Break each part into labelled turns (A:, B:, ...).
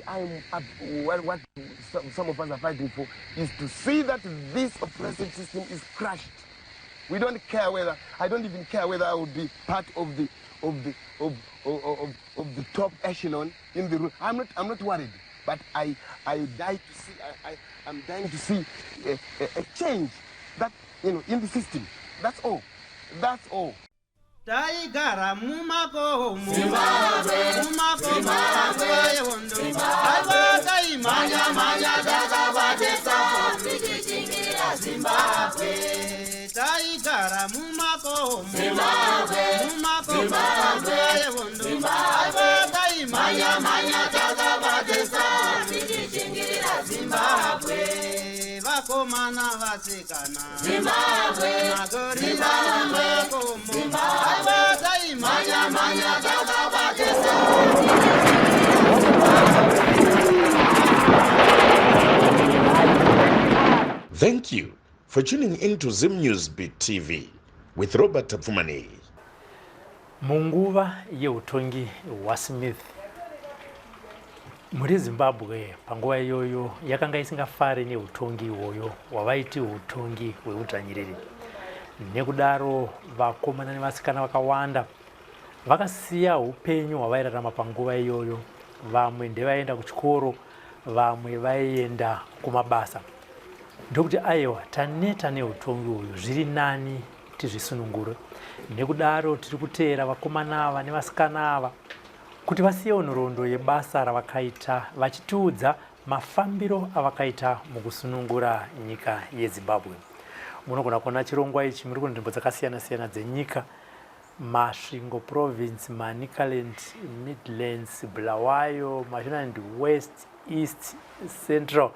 A: I'm up, what some of us are fighting for is to see that this oppressive system is crushed. We don't care whether, I don't even care whether I will be part of the, of the, of the top echelon in the room. I'm not worried, but I die to see, I'm dying to see a change in the system. That's all. That's all.
B: Taigara mumakomo, mumakomo nguva yehondo. Aiwa, taimhanya mhanya takabatesa
C: tichichingirira Zimbabwe.
B: Taigara mumakomo, mumakomo nguva yehondo. Aiwa, taimhanya mhanya takabatesa
C: tichichingirira Zimbabwe.
B: Vakomana, vasikana,
C: Zimbabwe.
B: Magorira mumakomo. Aiwa, taimhanya mhanya
C: takabatesa.
D: Thank you for tuning in to Zim News Beat TV with Robert Tafumani.
E: Munguva yeutongi hwaSmith, mhuri yeZimbabwe panguva iyoyo yakanga isingafari neutongi ihwoyo hwavaiti utongi hweudzvanyiriri. Nekudaro vakomana nevasikana vakawanda vakasiya upenyu hwavairarama panguva iyoyo. Vamwe ndevaienda kuchikoro, vamwe vaienda kumabasa, ndokuti aiwa, taneta neutongi uyu, zviri nani tizvisunungure. Nekudaro tiri kuteera vakomana ava nevasikana ava kuti vasiyewo nhoroondo yebasa ravakaita, vachitiudza mafambiro avakaita mukusunungura nyika yeZimbabwe. Munogona kuona chirongwa ichi muri kunzvimbo dzakasiyana-siyana dzenyika: Masvingo Province, Manicaland, Midlands, Bulawayo, Mashonaland West, East, Central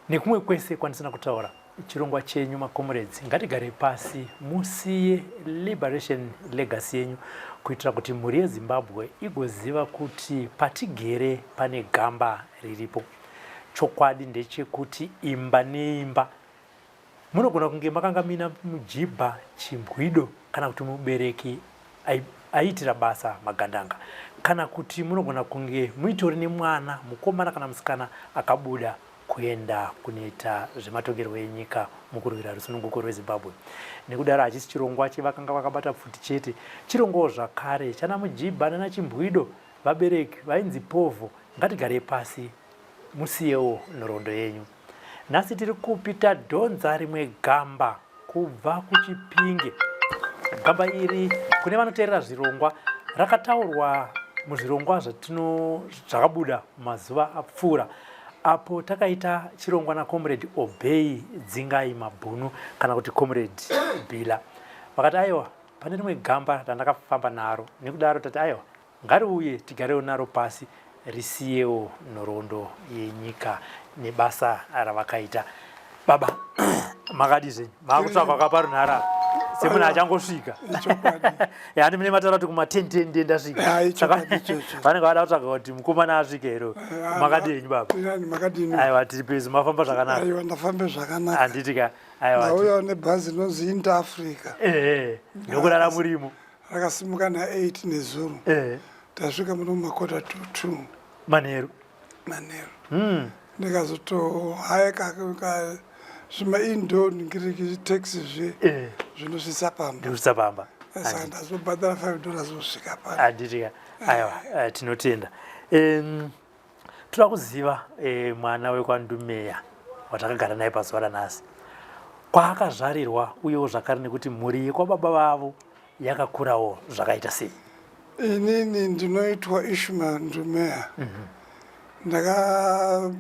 E: nekumwe kwese kwandisina kutaura. Chirongwa chenyu, macomrades, ngatigarei pasi musiye liberation legacy yenyu kuitira kuti mhuri yeZimbabwe igoziva kuti patigere pane gamba riripo. Chokwadi ndechekuti imba neimba munogona kunge makanga muina mujibha, chimbwido, kana kuti mubereki aiitira basa magandanga, kana kuti munogona kunge muitori nemwana mukomana kana musikana akabuda kuenda kunoita zvematongerwo enyika mukurwira rusununguko rweZimbabwe. Nekudaro hachisi chirongwa chevakanga vakabata pfuti chete, chirongwawo zvakare chana mujibha nana chimbwido, vabereki vainzi povho. Ngatigarei pasi musiyewo nhoroondo yenyu. Nhasi tiri kupi? Tadhonza rimwe gamba kubva kuChipinge. Gamba iri, kune vanoteerera zvirongwa, rakataurwa muzvirongwa zvatino zvakabuda mazuva apfuura apo takaita chirongwa naComrade Obey Dzingai Mabhunu, kana kuti Comrade Bila. Vakati aiwa, pane rimwe gamba randakafamba naro. Nekudaro tati aiwa, ngariuye tigarewo naro pasi risiyewo nhoroondo yenyika nebasa ravakaita. Baba, makadi zvenyu? Makutsvakwa kaparunhara semunhu achangosvika. Yani mune mataura kuti kuma10 ndiye ndasvika, vanenge vada kutsvaga kuti mukomana asvike here. Makadi henyu, baba? Aiwa, tiri pezu. Mafamba zvakanaka?
F: Ndafambe zvakanaka.
E: Handiti ka?
F: Aiwa, ndauyawo nebhazi rinonzi Inter Africa.
E: Ehe, ndokurara murimo.
F: Rakasimuka na8 nezuro, tasvika muno mumakota to 2.
E: Manheru?
F: Manheru. Ndikazotohaya zvima-indoor ngiriki taxi zve zvinosvitsa pamba.
E: Ndikusvitsa pamba.
F: Saka ndazobhadhara $5 kusvika pano.
E: Handitika? Aiwa, tinotenda. Toda kuziva mwana wekwaNdumeya watakagara naye pazuva ranhasi, kwaakazvarirwa, uyewo zvakare nekuti mhuri yekwababa vavo yakakurawo zvakaita sei.
F: Inini ndinoitwa Ishmael Ndumeya. Ndaka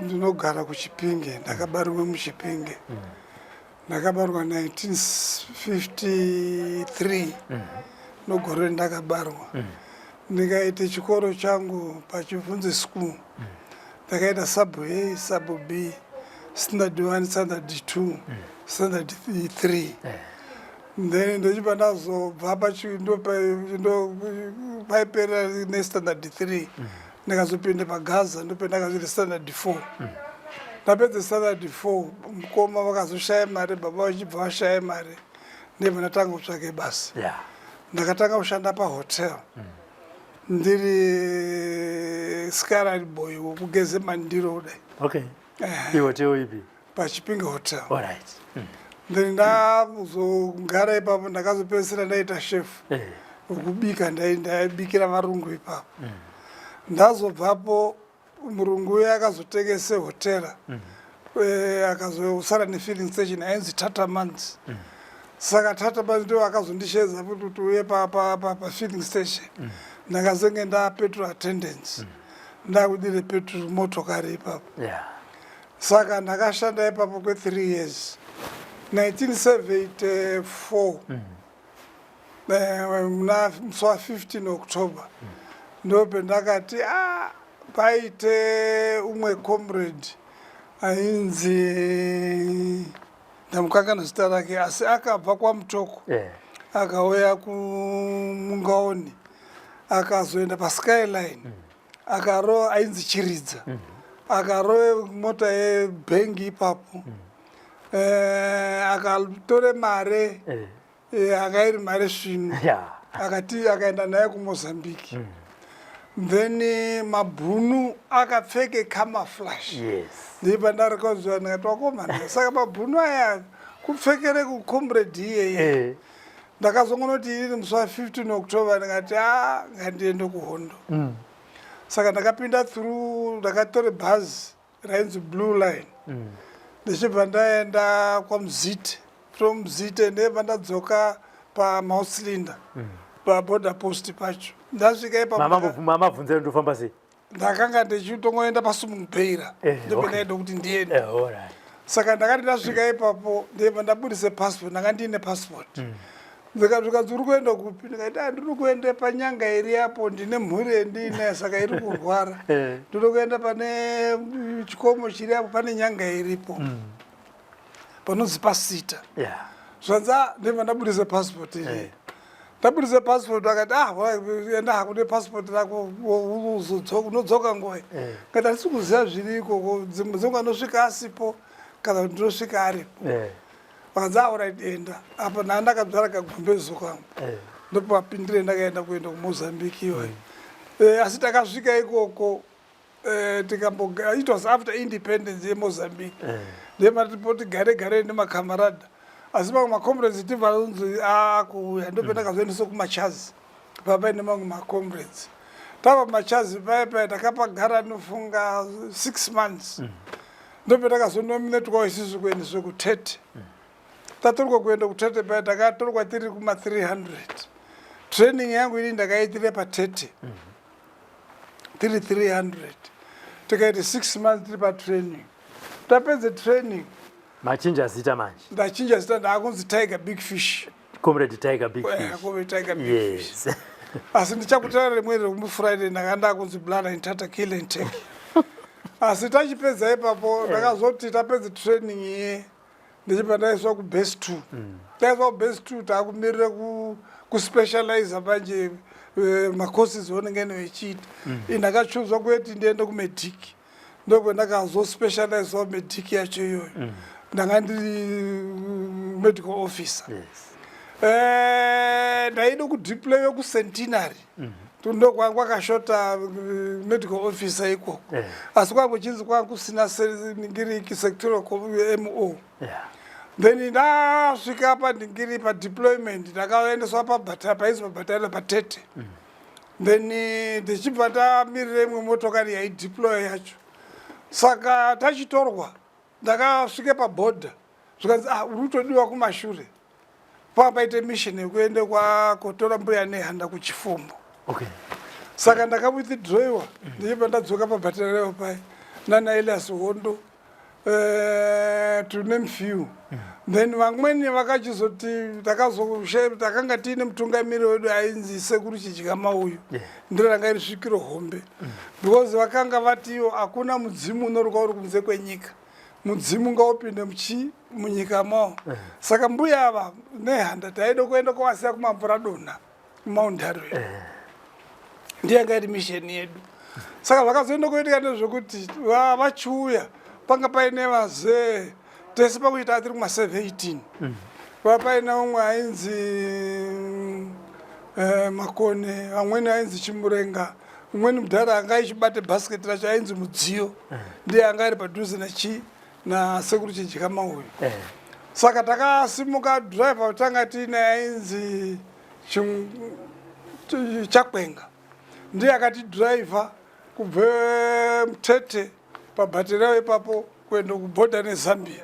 F: ndinogara kuChipinge, ndakabarirwa muChipinge. Ndakabarwa 1953, nogore ndakabarwa. Ndikaita chikoro changu paChivhunze School. Ndakaita sub A, sub B, standard 1, standard 2, standard 3. Then ndochibva ndazobva paiperera nestandard 3, ndikazopinda paGaza, ndopendakazoita standard 4. Ndapedza standard 4, mukoma vakazoshaya mari, baba vachibva vashaya mari, ndibva ndatanga kutsvake basa. Ndakatanga kushanda pahotel. Ndiri scarari boy wokugeze mandiro kudai.
E: Okay, ihoteo ipi?
F: PaChipinge Hotel.
E: Alright.
F: Then ndazogara ipapo, ndakazopedzisira ndaita chef wekubika. Ndaibikira varungu ipapo. Ndazobvapo, murungu uyo akazotengese hotera, akazosara nefilling station ainzi Tatamans. Saka Tatamans ndo akazondishedza futi kuti uye pafilling station. Ndakazenge ndapetrol attendant, ndakudire petrol motokari ipapo. Saka ndakashanda ipapo kwe3 years. 1974, muna musi wa15 October, ndopendakati a paite umwe comrade ainzi, ndamukangana zita rake, asi akabva kwaMutoko, akauya kuMungaoni, akazoenda paSkyline, akarova, ainzi Chiridza, akarove mota yebhengi ipapo, akatore mare, anga iri mare svinu, akati akaenda naye kuMozambique. Then mabhunu akapfeke camouflage. Ndipo ndarikaziva, ndikati, "Wakomana, saka mabhunu aya kupfekere kucomrade iyeye?" Ndakazongonoti iri musi wa15 October, ndikati, "A, ngandiende kuhondo." Saka ndakapinda through, ndakatore bhazi rainzi Blue Line, ndichibva ndaenda kwaMuzite. From Muzite ndebva ndadzoka paMauslinda, paborder post pacho. Ndasvika ipapo,
E: Mamabvunzero, ndofamba sei?
F: Ndakanga ndichitongoenda paSumungbeira, ndopendaida kuti ndiende. Saka ndakati ndasvika ipapo, ndebva ndabudise passport. Ndanga ndiine passport. Ndikazvikanzi, "Uri kuenda kupi?" Ndikati, "Ah, ndiri kuenda panyanga iri apo, ndine mhuri yendiinayo, saka iri kurwara. Ndiri kuenda pane chikomo chiri apo, pane nyanga iripo panonzi paSita." Zvanzi, "Ah," ndibva ndabudisa passport iri. Ndabudisa passport, akati, "Ah, enda hako nepassport rako, unodzoka ngoi?" Ngati, "Handisi kuziva zviri ikoko, dzimwe dzenguva ndosvika asipo kana kuti ndinosvika aripo." Vakanzi, "Alright, enda." Apa ndaa ndakadzvara kagombezo kangu. Ndopapindire ndakaenda kuenda kuMozambique iyoyo. Asi takasvika ikoko, tikamboga, it was after independence yeMozambique. Ndematipoti gare gare nemakamarada, asi mamwe macomrades tibva anonzi akuuya. Ndopendakazoendeswa kumachazi papaine mamwe macomrades. Tava machazi paya paya, takapagara nofunga 6 months. Ndopendakazonominetwawo isusu kuendeswe kuTete. Tatorwa kuenda kuTete paya, takatorwa tiri kuma300. Training yangu ini ndakaitire paTete, tiri 300. Tikaita 6 months tiri patraining. Tapedze training,
E: Machinja zita manje?
F: Ndachinja zita, ndaakunzi Tiger Big Fish.
E: Comrade Tiger Big Fish.
F: Comrade Tiger Big Fish. Asi ndichakutaura rimwe remuFriday, ndanga ndakunzi Blood and Tata Kill and Take. Asi tachipedza ipapo, ndakazoti tapedza training iye, ndichibva ndaiswa kubase two. Ndaiswa kubase two, taakumirira kuspecializa manje, macourses onenge vechiita. Ndakachuzwa kuti ndiende kumedic, ndobva medic yacho iyoyo. Ndanga ndiri medical officer. Ndaida kudeployiwa kuCentenary, ndo kwanga kwakashota medical officer ikoko. Asi kwanga kuchinzi kwanga kusina ngiriki sectoral mo. Then ndasvika pandingiri padeployment, ndakaendeswa pabata painzi pabattalion paTete. Then ndichibva tamirira imwe motokari yaideploya yacho. Saka tachitorwa, ndakasvike pabhodha, zvikanzi, "Ah, uri kutodiwa kumashure." Panga paite mission yekuende kwakotora Mbuya Nehanda kuChifombo. Saka ndakawithdroiwa, ndichibva ndadzoka pabattalion pai nana Elias Hondo, to name few. Then vamweni vakachizoti takanga tiine mutungamiri wedu ainzi Sekuru Chidyamauyu. Ndiro ranga iri svikiro hombe, because vakanga vatiwo hakuna mudzimu unoruka uri kunze kwenyika, mudzimu ngaupinde muchi munyika mawo. Saka mbuya ava Nehanda taida kuenda kwavasiya kuMamvura Donha, kuMount Darwin. Ndiye anga iri mission yedu. Saka zvakazoenda kuitika ndezvekuti vachiuya, panga paine vazee tese pakuita tiri kuma17. Pa paine umwe ainzi eh, Makone, vamweni ainzi Chimurenga, umweni mudhara anga aichibate bhasiketi racho ainzi Mudziyo, ndiye anga ari padhuze nachi nasekuru Chidyamauyu. Saka takasimuka, driver tanga tiine ainzi Chakwenga, ndiye akati driver kubve Mutete pabhaterao ipapo kuenda kubhodha neZambia.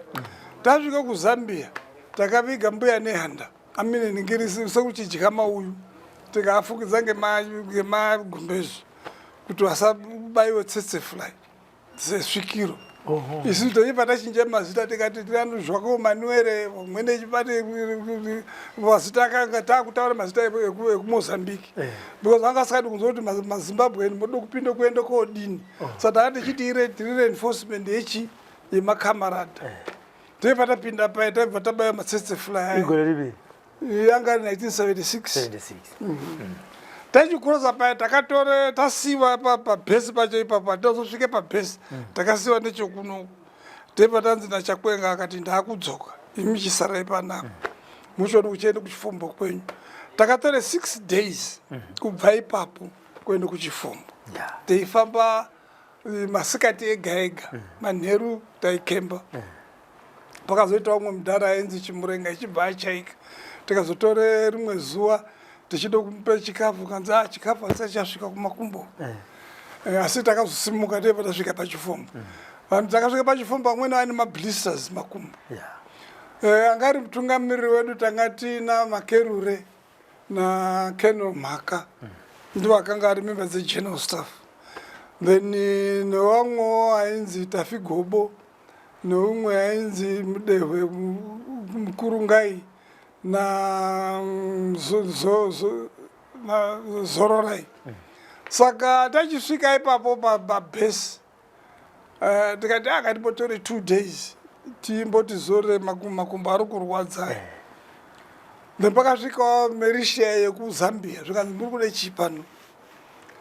F: Tasvika kuZambia takaviga Mbuya Nehanda, amine ningiri sekuru Chidyamauyu, tikaafukidza ngemagumbezi kuti vasabaiwe tsetse fly sesvikiro. Isu toibva tachinja mazita, tikati tiranozvako Manuere, mwene chibate mazita akanga taakutaura mazita ekuMozambique, because vanga asingadi kunzwa kuti maZimbabwean moda kupinda kuenda kodini. Saka takati tichiti tiri reinforcement yechi yemakamarada. Toibva tapinda paya, taibva tabaya matsetse fly.
E: Igore ripi?
F: Yanga iri 1976.
E: 76.
F: Tachikurosa paya, takatore tasiwa pabhesi pacho ipapo, hatazosvike pabhesi, takasiwa nechekuno. Tebva tanzi naChakwenga, akati ndaakudzoka, imi chisarai panapa, muchione kuchienda kuchifombo kwenyu. Takatore 6 days kubva ipapo kuenda kuchifombo, teifamba masikati ega ega, manheru taikemba. Pakazoita umwe mudhara ainzi Chimurenga ichibva achaika, tikazotore rimwe zuva tichida kumupa chikafu, kanzi a chikafu hasisati chasvika kumakumbo. Asi takazosimuka, tebva tasvika pachifombo. Vanhu takasvika pachifombo, vamweni vaine mablisters makumbo. Anga ari mutungamiriri wedu tanga tiina Makerure naColonel Mhaka, ndivo akanga ari member dzegeneral staff. Then nevamwewo ainzi Tafigobo, neumwe ainzi Mudehwe Mukurungai na Zororai. Saka tachisvika ipapo pabhesi, tikati akatimbotore 2 days timboti zore, makumbo ari kurwadza. Then pakasvikawo militia yekuZambia, zvikanzi muri kude chii pano?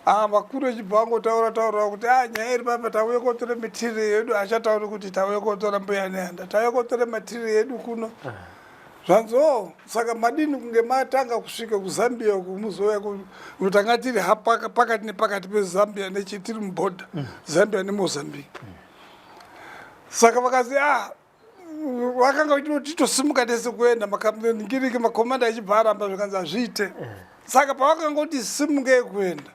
F: Ah, vakuru vechibva vangotaura taura kuti a nyaya iri papa, tauye kotora material yedu. Achatauri kuti tauye kotora Mbuya Nehanda, tauye kotora material yedu kuno. Zvanzi o saka madini kunge matanga kusvika kuZambia uku, muzouya tanga tiri pakati nepakati peZambia nechi, tiri mubhodha Zambia neMozambique. Saka vakazi a vakanga titosimuka tese kuenda ngiriki, makomanda achibva aramba, zvikanzi hazviite. Saka pavakangoti simukei kuenda,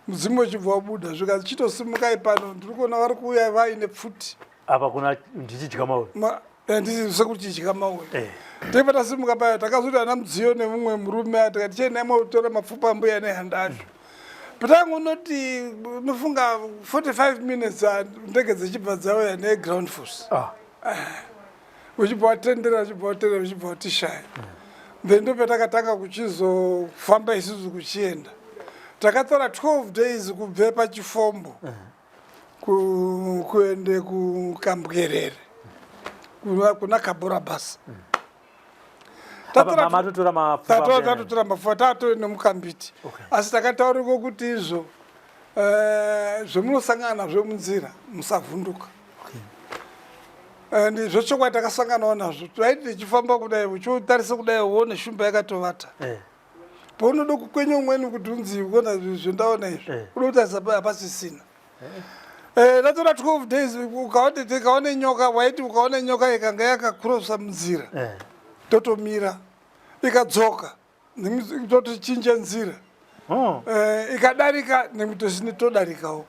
F: mudzimu wechibva wabuda, zvikanzi chitosimukai pano, ndiri kuona vari kuuya vaine pfuti.
E: Apa kuna ndiChidyamauyu?
F: Ndisekuti Chidyamauyu. Taiva tasimuka paya, takazoti ana Mudziyo nemumwe murume, tikati chiendai motora mapfupa aMbuya Nehanda acho. Patangonoti nofunga 45 minutes, ndege dzichibva dzauya neground force. Uchibva watendera, uchibva watendera, uchibva watishaya. Then ndopatakatanga kuchizofamba isusu kuchienda. Takatora 12 days kubve pachifombo kuende kuKambwerere kuna Kabura Basa.
E: Matotora mapfupa?
F: Tatotora mapfupa, tatori nemukambiti. Asi takataurirwa kuti izvo zvemunosangana nazvo munzira musavhunduka. And zvechokwadi takasanganawo nazvo. Taiti tichifamba kudai, uchitarisa kudai uone shumba yakatovata. Paunoda kukwenya umweni kuti unzi ona zvendaona izvi, unoda kutarisa hapasisina. Tatora 12 days, ukaone tikaone nyoka, waiti ukaona nyoka ikanga yakakurosa munzira, totomira, ikadzoka totichinja nzira. Ikadarika nemutosini todarikawo.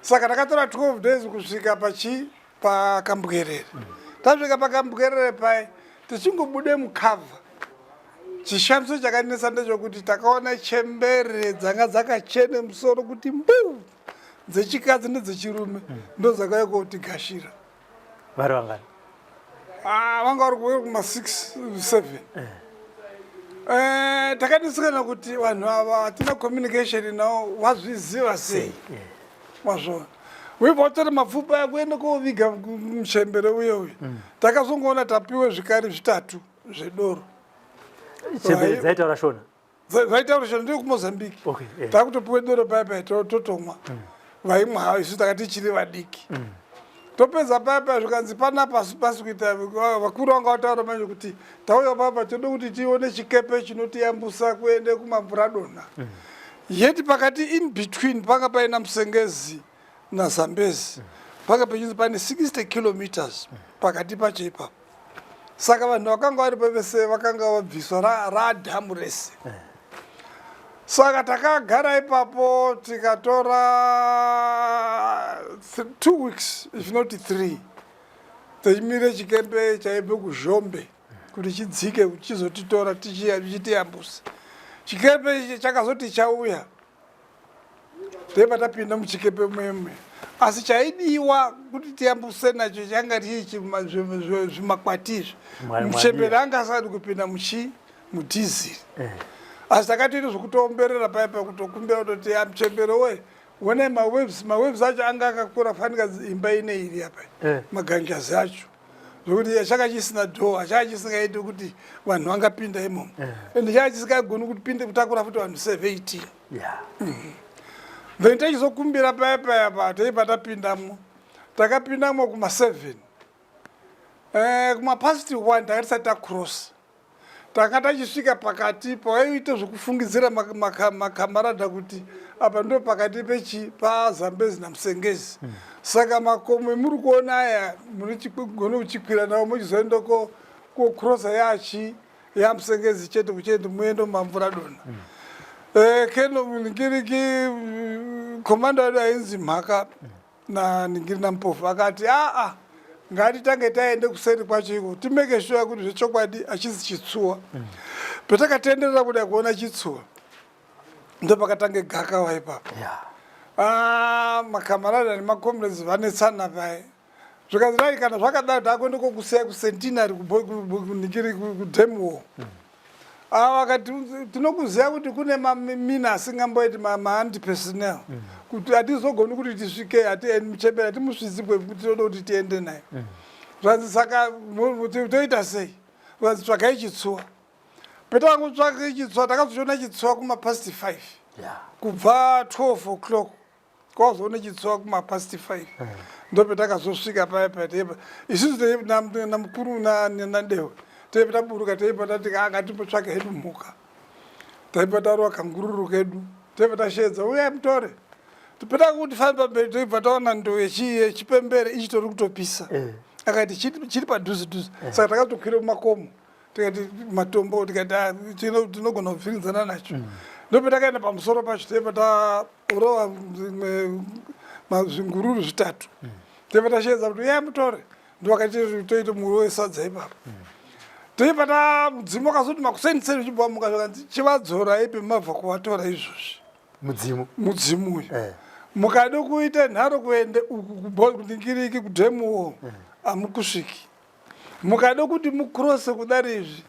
F: Saka takatora 12 days kusvika pachi paKambwerere. Tasvika paKambwerere pai, tichingobude mukavha, chishamiso chakanetsa ndechekuti takaona chembere dzanga dzakachene musoro kuti mbu, dzechikadzi nedzechirume, ndo dzakauya kotigashira.
E: Vari vangani?
F: Ah, vanga vari kuuya kuma 6 7. Takadetserana kuti vanhu ava hatina communication navo, vazviziva sei? Wazvona, wibva watora mapfupa akuenda koviga muchembere uye uye. Takazongoona tapiwe zvikari zvitatu zvedoro.
E: Chembere dzaitaura Shona?
F: Vaitaura Shona, ndiri kuMozambique. Takutopiwe doro paya paya, totomwa. Vaimwa havo, isu takati tichiri vadiki. Topedza paya paya, zvikanzi panapa pasi kuita vakuru vanga vataura manje kuti tauya papa, tode kuti tione chikepe chinotiyambusa kuende kuMamvuradonha. Yet pakati, in between, panga paina Musengezi naZambezi, panga pechinzi pane 60 kilometers pakati pacho ipapo. Saka vanhu vakanga varipo vese vakanga vabviswa radhamu rese. Saka takagara ipapo, tikatora 2 weeks, if not 3, tichimire chikepe chaibve kuZhombe kuti chidzike, kuti chizotitora tichitiyambusa. Chikepe ichi chakazoti chauya, taiva tapinda muchikepe mwemwe, asi chaidiwa kuti tiyambuse nacho changa chii? Zvimakwati izvi. Muchembere anga asati kupinda muchi mudhiziri, asi takatoita zvekutoomberera paya paya, kutokumbira kutoti, "Ah, muchembere we, onai mawaves." Mawaves acho anga akakura fanika imba ine iri apa. Maganjazi acho, zvokuti chaka chisina door, chaka chisingaiti kuti vanhu vangapinda imomo, ende chaka chisingagoni kuti kutakura futi vanhu 17. Then tachizokumbira paya paya pa taibva tapindamo. Takapindamo kuma7, kumapast 1 takati tisati tacross. Tanga tachisvika pakati pawaiita zvekufungidzira makamaradha kuti apa ndo pakati pechi paZambezi naMusengezi. Saka makomo emuri kuona aya, munogona kuchikwira nawo, muchizoenda kocrossa yachi yaMusengezi chete, kuchienda muende muMamvuradonha. Keno ngiriki commander wedu ainzi Mhaka naningiri naMpofu akati, "Aa, ngatitange taende kuseri kwacho iko, timake sure kuti zvechokwadi hachisi chitsuwa." Patakatenderera kuda kuona chitsuwa, ndopakatange gakava ipapo. Ah, makamarada nemacomrades vanetsana paye. Zvikanzi, "Rai, kana zvakadaro takuende kokusiya kuCentenary, kuningiri kudam wall." Ava vakati, "Tinokuziva kuti kune mamina asingamboiti maanti-personnel, kuti hatizogoni kuti tisvike muchembere hatimusvitsi kwekuti tinoda kuti tiende naye." Zvanzi, "Saka toita sei?" Zvanzi, "Tsvagai chitsuwa." Petangotsvaka chitsuwa, takazochiona chitsuwa kumapast 5. Kubva 12 o'clock kwazoona chitsuwa kumapast 5, ndopetakazosvika paya paya. Teipa isusu namukuru naDewe, teipa taburuka, teipa tati, "Ah, ngatimbotsvaka hedu mhuka." Taipa tarova kangururu kedu, taipa tashedza, "Uyai mutore." Petaka kuti fambi pamberi, toibva taona ndou yechipembere ichitori kutopisa. Akati chiri padhuze dhuze, saka takatokwira mumakomo, tikati matombo, tikati, "Ah, tinogona kubviridzana nacho." Ndopetakaenda pamusoro pacho, taipa tarova zvingururu zvitatu, taipa tashedza kuti, "Uyai mutore." Ndovakati toita muriwo wesadza ipapo. Toipa ta mudzimu wakazoti makuseniseni uchibva muka, zvakanzi, "Chivadzorai pemabva kuvatora izvozvi."
E: Mudzimu?
F: Mudzimu uyu. "Mukade kuita nharo kuende uku kuningiriki kudhemuwo, hamukusviki. Mukade kuti mukrose kudari izvi,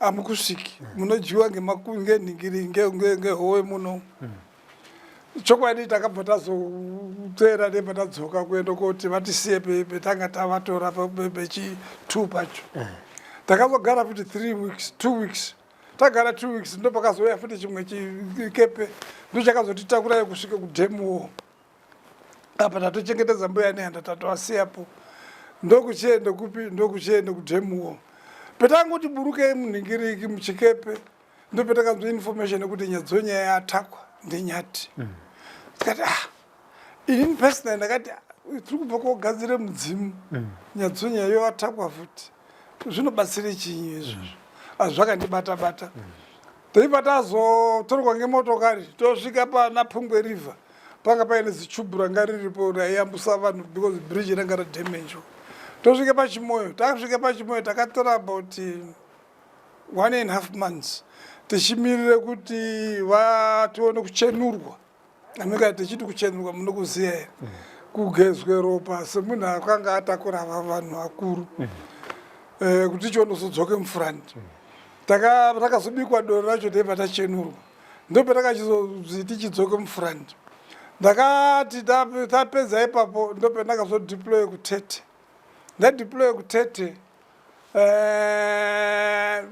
F: hamukusviki, munodyiwa ngenhingiri ngehowe muno." Chokwadi takabva tazoteera, nebva tadzoka kuenda koti vatisiye petanga tavatora pechi2 pacho. Takazogara futi 3 weeks, 2 weeks. Tagara 2 weeks, ndo pakazouya futi chimwe chikepe, ndo chakazotitakurayo kusvika kudhemuwo. Apa tatochengetedza mbuya Nehanda, tatovasiyapo, ndokuchiende kupi? Ndokuchiende kudhemuwo. Petangoti burukei munhingiriki muchikepe, ndopetakanzwa information yekuti Nyadzonya yaattackwa ndenyati. Tikati, "Ah." Inini personally ndakati, "Ah, tiri kubva kogadzire mudzimu, Nyadzonya yoattackwa futi, zvinobatsire chinyi izvozvo?" Asi zvakandibata bata. Taibva tazotorwa ngemotokari, tosvika pana Pungwe River. Panga paine zichubhu ranga riripo raiyambusa vanhu because bridge ranga radamagwa. Tosvika paChimoio. Tasvika paChimoio, takatora about one and half months tichimirire kuti vatione kuchenurwa. Amika tichiti kuchenurwa, munokuziva here? Kugezwe ropa semunhu akanga atakura vanhu vakuru, kuti tichione kuzodzoke mufront. Takazobikwa doro racho, taibva tachenurwa, ndopetakachizonzi tichidzoke mufront. Ndakati tapedza ipapo, ndopendakazodeploye kuTete. Ndadeploye kuTete,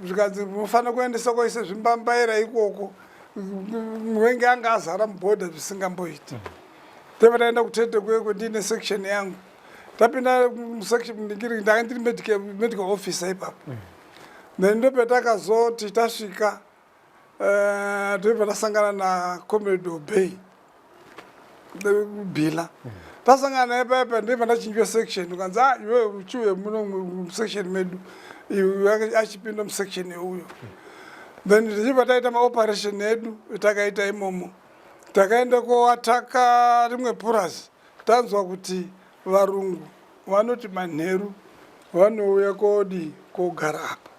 F: zvikanzi munofanira kuendesa koise zvimbambaira ikoko, muvengi anga azara mubhodha zvisingamboiti. Taiva taenda kuTete kwekwe, ndiine section yangu. Tapinda musection ndikiri ndanga ndiri medical, medical officer ipapo. Then ndopetakazoti tasvika tobva tasangana nacomrade Obey Bhila. Tasangana naye paya, ndobva ndachinjwa section, ukanzi, "Ah, iwe uchiuye muno musection medu." Iwe achipinda musection yeuyo. Then tichibva taita maoperation edu etakaita imomo. Takaenda koataka rimwe purazi. Tanzwa kuti varungu vanoti manheru vanouya kodi kogara apa,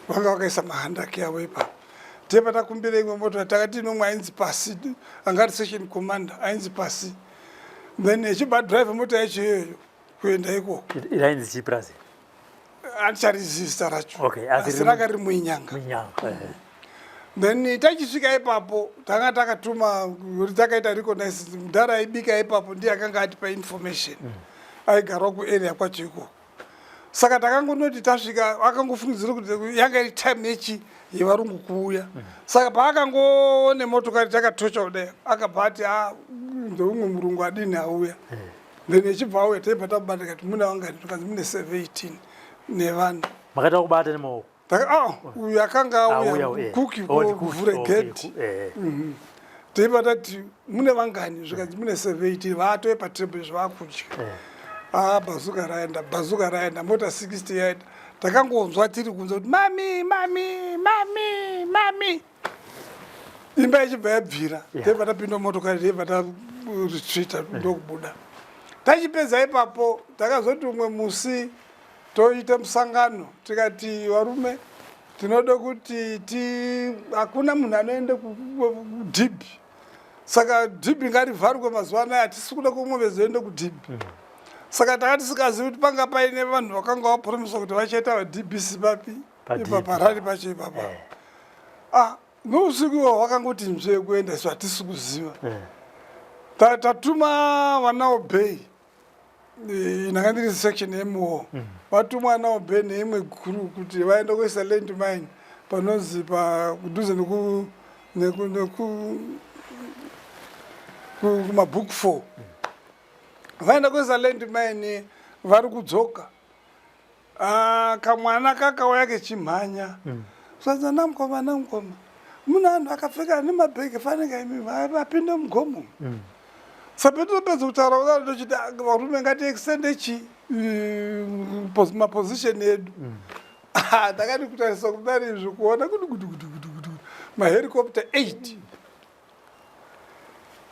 F: vanga vakaisa mahandaki avo ipapo. Tebva takumbira imwe mota. Takati inomwe ainzi Pasi, angari section commander ainzi Pasi, then echibva drive mota yacho iyoyo kuenda ikoko.
E: Rainzi chii purazi?
F: Handicharizivi zita racho.
E: Okay, asi
F: asi ranga riri muInyanga.
E: Muinyanga.
F: Then tachisvika ipapo, tanga takatuma kuti takaita reconnaissance. Mudhara aibika ipapo ndiye akanga atipa information, aigarawo kuarea kwacho ikoko. Saka takangonoti tasvika, akangofungidzira kuti yanga iri time yechi yevarungu kuuya. Saka paakangoone motokari takatocha kudai, akabva ati, "A, ndeumwe murungu adini auya." Then echibva auya, taibva tamubata, tikati, "Mune vangani?" Tikanzi mune 17 nevanhu.
E: Makaita kubata nemaoko?
F: Ah, uyu akanga
E: Auya,
F: auya kuki
E: Oh, ndi kuki.
F: kuvhure gate. Taibva tati, "Mune vangani?" Zvikanzi mune 17. Vaatove patable zvavakudya. Ah, bazooka raenda, bazooka raenda, mota 60 yaenda. Takangonzwa tiri kunze kuti, "Mami, mami, mami, mami!" Imba ichibva yabvira. Taibva tapinda motokari, taibva taretreata ndokubuda. Tachipedza ipapo, takazoti umwe musi toita musangano, tikati, "Varume, tinoda kuti ti hakuna munhu anoenda kudhibhi, saka dhibhi ngarivharwe mazuva anaya. Hatisi kuda kumwe vezoenda kudhibhi." Saka taka tisingazivi kuti panga paine vanhu vakanga vapromisa kuti vachaita vaDBC papi?
E: Padhibhi.
F: Ipapa rari pacho ipapa. Ah, nousiku iwo wakangoti nzve kuenda, isu hatisi kuziva. Tatuma vana Obey, ndanga ndiri section MO, vatumwa ana Obey neimwe guru kuti vaende kuisa land mine panonzi kudhuze neku kumabook 4. Vaenda kuisa land mine, vari kudzoka. Ah, kamwana kakauya kechimhanya, zvanzi, "Namukoma, namukoma, mune anhu akapfeka nemabhegi, fanike imi vapinde mugomo." Saka petopedza kutaura kudaro, tochiti, "Ah, varume, ngati extende chi maposition edu." Ah, ndakati kutarisa kudari izvi, kuona kuti kuti kuti kuti kuti mahelicopter 8.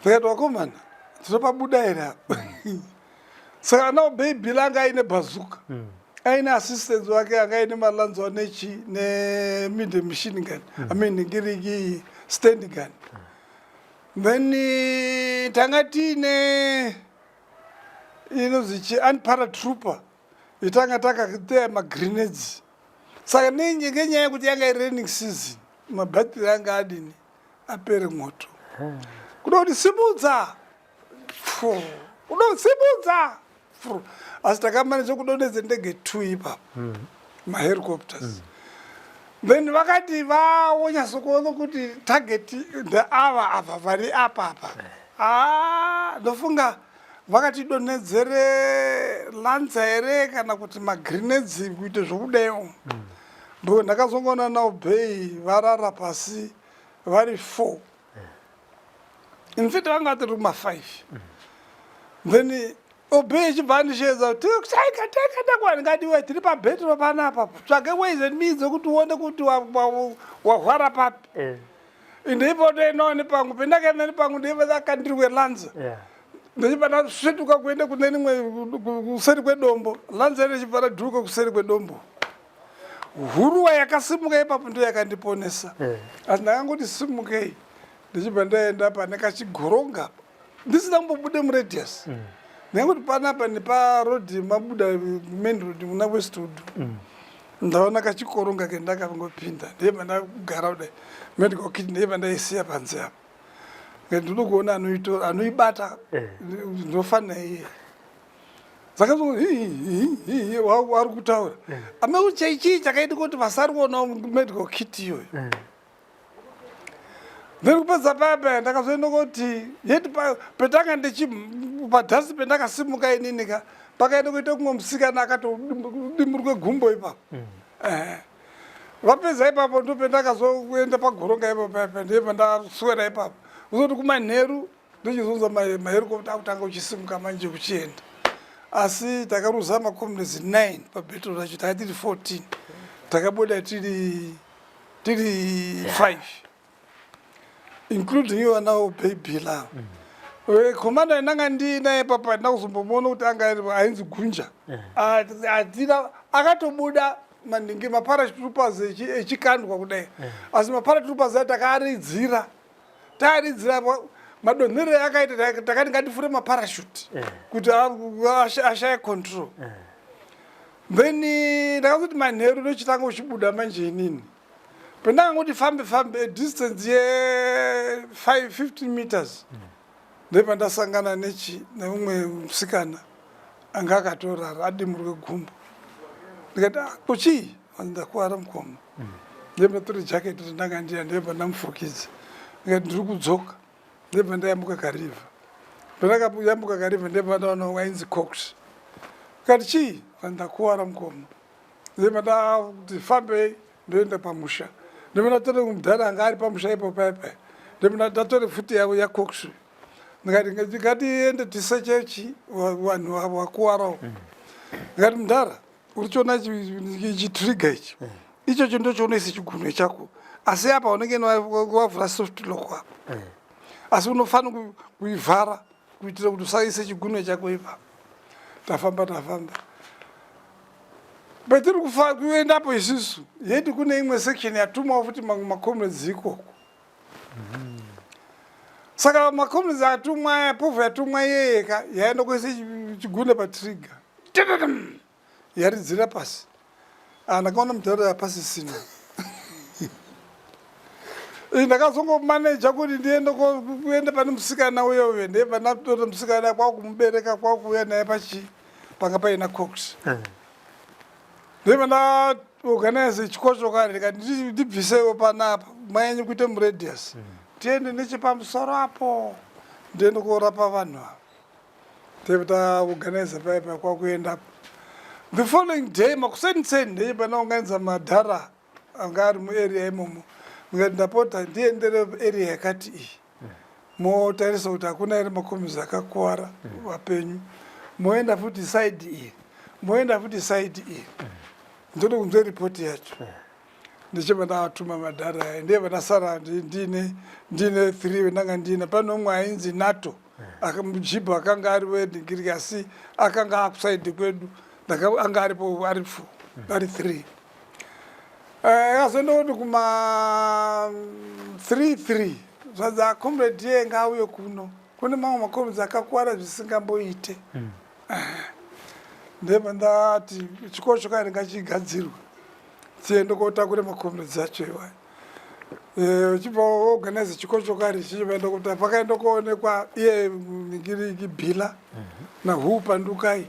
F: Ndikati, "Vakomana, tinopabuda here apa?" Saka ana Obey Bill anga aine bazooka, aine assistance wake anga aine malanzwa nechi nemedium machine gun, I mean, ngiriki stand gun. Then tanga tiine inonzi chi anti-paratrooper itanga takateya magrenades. Saka ngenyaya yekuti yanga iri raining season, mabhatiri anga adini, apere moto. Kuda kuti simudza, fu, kuda kusimudza, fu. Asi takamanija kudonhedza ndege two ipapo, mahelicopters. Then vakati vaonyatsokuona kuti target ndeava ava vari apa apa. Ah, ndofunga vakatidonhedzere lanza here kana kuti magrenades kuite zvokudaiwo mbo. Ndakazongoona naObey varara pasi vari four, in fact vanga vatori kuma5. Then Obey ichibva andisheedza kuti, "Taika, taika, takwa." Ndingati, "Tiri pabhetro panapa, tsvage ways and means ekuti uone kuti wahwara papi." Ndeipo toendawo nepangu, pendakaenda nepangu, ndeipa ndakandirwe lanza. Ndichibva ndasvetuka kuende kune rimwe kuseri kwedombo. Lanza richibva radhuruka kuseri kwedombo. Huruwa yakasimuka ipapo ndo yakandiponesa. Asi ndakangoti simukei, ndichibva ndaenda pane kachigoronga ndisina kumbobude muradius. Ndangoti panapa neparodhi mabuda main road muna Westwood, ndaona kachikoronga kendakangopinda, ndebva ndagara kudai. Medical kit ndebva ndaisiya panze apa. Ngati ndinoda kuona anoitora, anoibata. Ndinofanira iye. Saka vari kutaura ame chii chakaita kuti vasari kuonawo medical kit iyoyo. Then kupedza paya paya, ndakazoenda kuti yeti petanga ndichi padhasi pendakasimuka inini ka. Pakaenda kuita kumwe musikana akatodimurwe gumbo ipapo. Eh. Vapedza ipapo ndopendakazoenda pagoronga ipapo paipa ndiye pandaswera ipapo. Kuzoti kumanheru ndochizonzwa maherikopta akutanga uchisimuka manje kuchienda. Asi takaruza macomrades 9 pabattle racho, taka tiri 14, takabuda tiri 5 including iwo anawo baby lavo. Commander ndanga ndiinaye papa, ndina kuzombomuona kuti anga ainzi Gunja. Hatina akatobuda maningi maparatroopers echikandwa kudai, asi maparatroopers ayo takaaridzira, taaridzira madonherero akaita, takati ngatifure maparachute kuti ashaye control. Then ndakazoti manheru ndochitanga uchibuda manje inini pendakangoti fambe fambe a distance ye 5 15 meters, ndepandasangana nechi neumwe musikana anga akatorara adimurwe gumbo. Ndikati, "Ah, kuchii?" "Ndakuwara mukoma." Ndebva tore jacket randanga ndiya, ndebva ndamufukidza, ndikati ndiri kudzoka. Ndebva ndayambuka kariver. Pandakayambuka kariver, ndebva ndaona wainzi Cox. Kati, "Chii?" "Ndakuwara mukoma." Ndebva ndati fambei ndoenda pamusha. Ndebva ndatore mudhara anga ari pamusha ipo paipai, ndebva ndatore futi yavo yaCox. Ndikati ngatiende tisechechi vanhu vakuwarawo. Ndikati, "Mudhara, uri chiona chitrigger ichi, ichocho ndochionoisa chigunwe chako, asi apa unenge wavhura soft lock apa, asi unofanira kuivhara kuitira kuti usaise chigunwe chako ipapo." Tafamba, tafamba, patiri kuendapo isusu yeti kune imwe section yatumwawo futi mamwe macomrades ikoko. Saka macomrades atumwa aya, povho yatumwa iyeyeka yaenda kuisa chigunwe patrigger, yaridzira pasi. Ah, ndakaona mutauro yapasisina. Ndakazongomaneja kuti ndiende kuenda pane musikana uyo uyo. Ndebva ndatora musikana kwakumubereka, kwakuuya naye pachi panga paina Cox. Ndebva ndaorganize chikochokari, ndikati ndibvisewo panapa manyanye kuite muradius, tiende nechepamusoro apo, ndiende korapa vanhu ava. Ndebva taorganize paipa kwakuendapo. The following day makuseni-seni ndechibva ndaunganidza madhara anga ari muarea imomo, ndikati ndapota ndiendere area yakati iyi, motarisa kuti hakuna here makomisi akakuwara vapenyu. Moenda futi side iyi, moenda futi side iyi, ndode kunzwe ripoti yacho. Ndichibva ndavatuma madhara aya. Ndiye vandasara ndine three vendanga ndina. Pane umwe ainzi Nato mujibho akanga ari wedhingiriki, asi akanga akuside kwedu, anga aripo ari four, ari three. Akazoenda kuti kuma 3 3 zvanzi, "Comrade iye ngaauye kuno, kune mamwe macomrades akakuwara zvisingamboite." Ndebva ndati chikochokari ngachigadzirwe tiende kotakure macomrades acho iwayo. Uchibva organize chikochokari chichivaenda kuti pakaenda koonekwa iye ningiriki Bhila nahu Pandukai.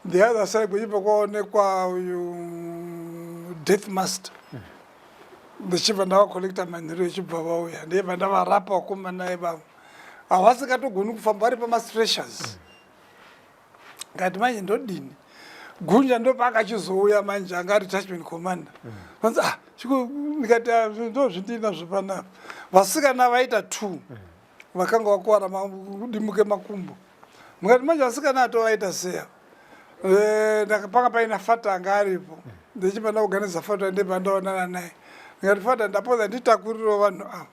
F: The other side kuchibva kwaonekwa uyu Death Master. Ndichibva ndavacollecta manheru, echibva vauya, ndibva ndavarapa vakomana ivavo havasingatogoni kufamba vari pamastretchers. Ngati manje ndodini? Gunja ndopaakachizouya manje, anga ari detachment commander. Vanzi, "Ah, chiko?" Ndikati, "Ah, ndo zvindinazvo panapa, vasikana vaita two vakanga vakuwara kudimuke makumbo." Mukati manje vasikana atovaita seya. Panga paina Fata anga aripo. Ndichibva ndakuganiza Fata, ndibva ndaonana naye, ndikati, "Fata, ndapodza nditakurirewo vanhu ava,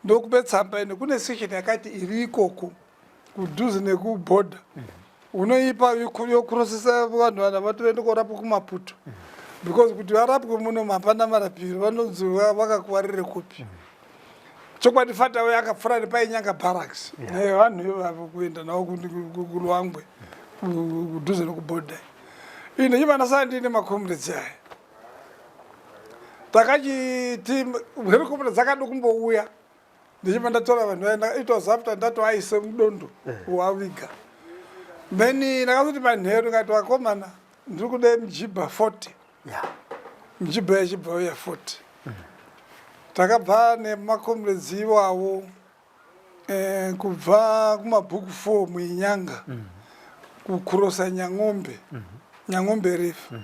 F: ndokupe tsamba ine kune section yakati iri ikoko kudhuze nekubhodha, unoipa yokurosesa vanhu vana vatoende korapwa kuMaputo, because kuti varapwe muno hapana marapiro, vanonzi vakakuwarire kupi." Chokwadi Fata uyo akapfuura nepainyanga barracks nevanhu ivavo kuenda navo kuLwangwe kudhuze nekubhodha. Ini ndichibva ndasara ndiine macomrades aya. Takachiti helicopter dzakada kumbouya, ndichibva ndatora vanhu vaya. It was after ndatoaise mudondo waviga. Then ndakazoti manheru ndikati, "Vakomana, ndiri kuda mujibha 40." Mujibha yachibva uya 40. Takabva nemacomrades iwawo kubva kumabhuku 4 muInyanga. Kukurosa Nyang'ombe, Nyang'ombe River.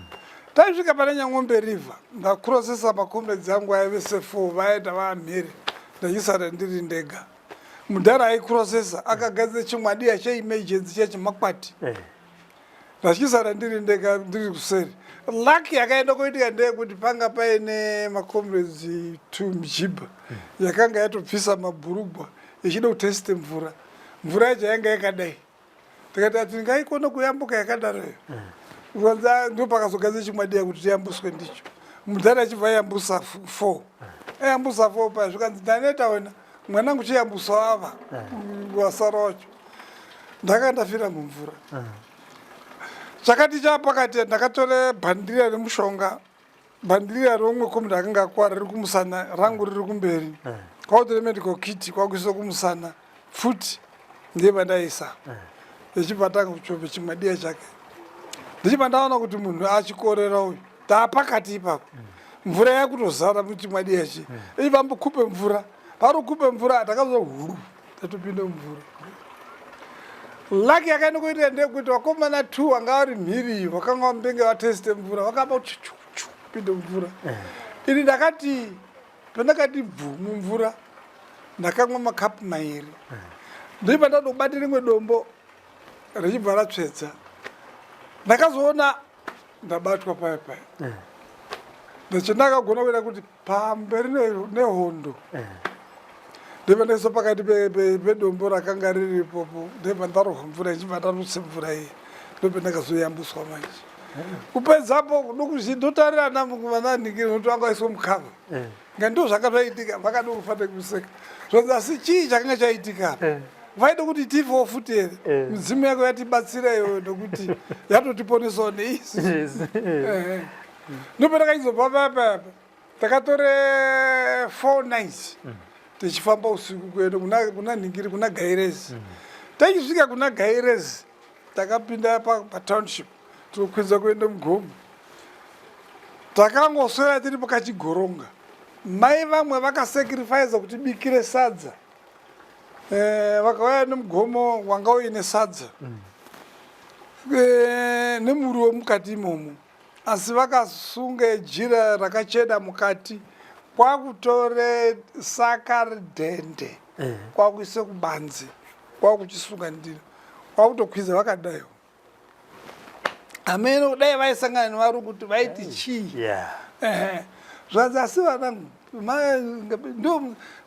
F: Taisvika pane Nyang'ombe River, ndakurosesa macomrades angu aive se4, vaenda vamhiri, ndachisara ndiri ndega. Mudhara aikurosesa akagadzira chimwadiya cheemergency chechemakwati. Ndachisara ndiri ndega, ndiri kuseri. Luck yakaenda kuitika ndeyekuti panga paine macomrades two mujibha yakanga yatobvisa mabhurugwa ichida kuteste mvura. Mvura yacho yanga yakadai. Tikati ati ngaikone kuyambuka yakadaroyo. Kwanza ndo pakazogadzira chimwadiya kuti tiyambuswe ndicho. Mudhara achibva ayambusa four. Ayambusa four paya zvikanzi, "Ndaneta wena mwanangu, chiyambusa ava wasara wacho." Ndakanga ndafira mumvura. Chakati chapakati, ndakatore bhandira remushonga, bhandira romwe comrade akanga akwara riri kumusana, rangu riri kumberi. Kwakutore medical kit, kwakuisa kumusana, futi ndiye pandaisa. Ichibva tanga kuchombe chimwadiya chake, ndichibva ndaona kuti munhu achikorera uyu. Taapakati ipapo, mvura yakutozara muchimwadiya chi. Ichibva mbokupe mvura, pari kupe mvura, takazo huru tatopinda mumvura. Luck yakaenda kuitika ndeyekuti vakomana two vanga vari mhiri vakanga vambenge vateste mvura, vakaba kupinda mumvura. Ini ndakati pandakati bvu mumvura, ndakamwa makapu mairi. Ndibva ndadobata rimwe dombo richibva ratsvedza. Ndakazoona ndabatwa paya paya. Ndachandakagona kuita kuti pamberi nehondo. Ndibva ndaiswa pakati pedombo rakanga riripopo, ndibva ndarohwa mvura, ichibva ndarutse mvura iyi. Ndope ndakazoyambuswa manje. Kupedzapo ndotarira vananhingiri nokuti vanga vaiswa mukava. Nga ndo zvanga zvaitika. Vakada kufanira kuseka zvonzi, asi chii chakanga chaitika apa? Vaida kuti tifewo futi here? Midzimu yako yatibatsira iyoyo, nokuti yatotiponesawo neisi. Ndopandakaizobva paya paya, takatore 4 nights tichifamba usiku kuenda kuna nhingiri, kuna Gairezi. Tachisvika kuna Gairezi, takapinda patownship, tinokwidza kuenda mugomo. Takangoswera tiri pakachigoronga. Mai vamwe vakasacrifice kuti bikire sadza. Vakauya nemugomo wanga uine sadza nemuriwo mukati imomo, asi vakasunga jira rakachena mukati, kwakutore saka ridhende, kwakuise kubanze, kwakuchisunga ndiro, kwakutokwidza vakadaiwo. Hameno dai vaisangana nevari kuti vaiti chii. Ehe. Zvanzi, asi vanangu,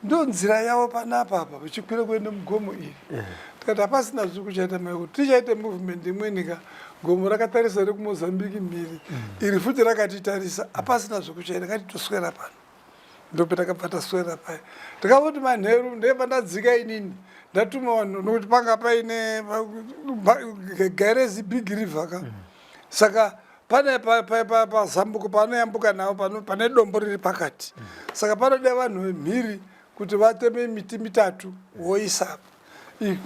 F: ndo nzira yavo panapa apa vachikwira kuenda mugomo iri. Tikati hapasina zviri kuchaita mai, kuti tichaite movement imweni ka, gomo rakatarisa rekuMozambiki mhiri iri futi rakatitarisa, hapasina zvekuchaita, ngatitoswera pano. Ndope takabva taswera paya. Tikazoti manheru ndebva ndadzika inini, ndatuma vanhu, nokuti panga paine Gairezi big river ka. Saka pane pazambuko panoyambuka navo pane dombo riri pakati. Saka panoda vanhu vemhiri kuti vateme miti mitatu voisa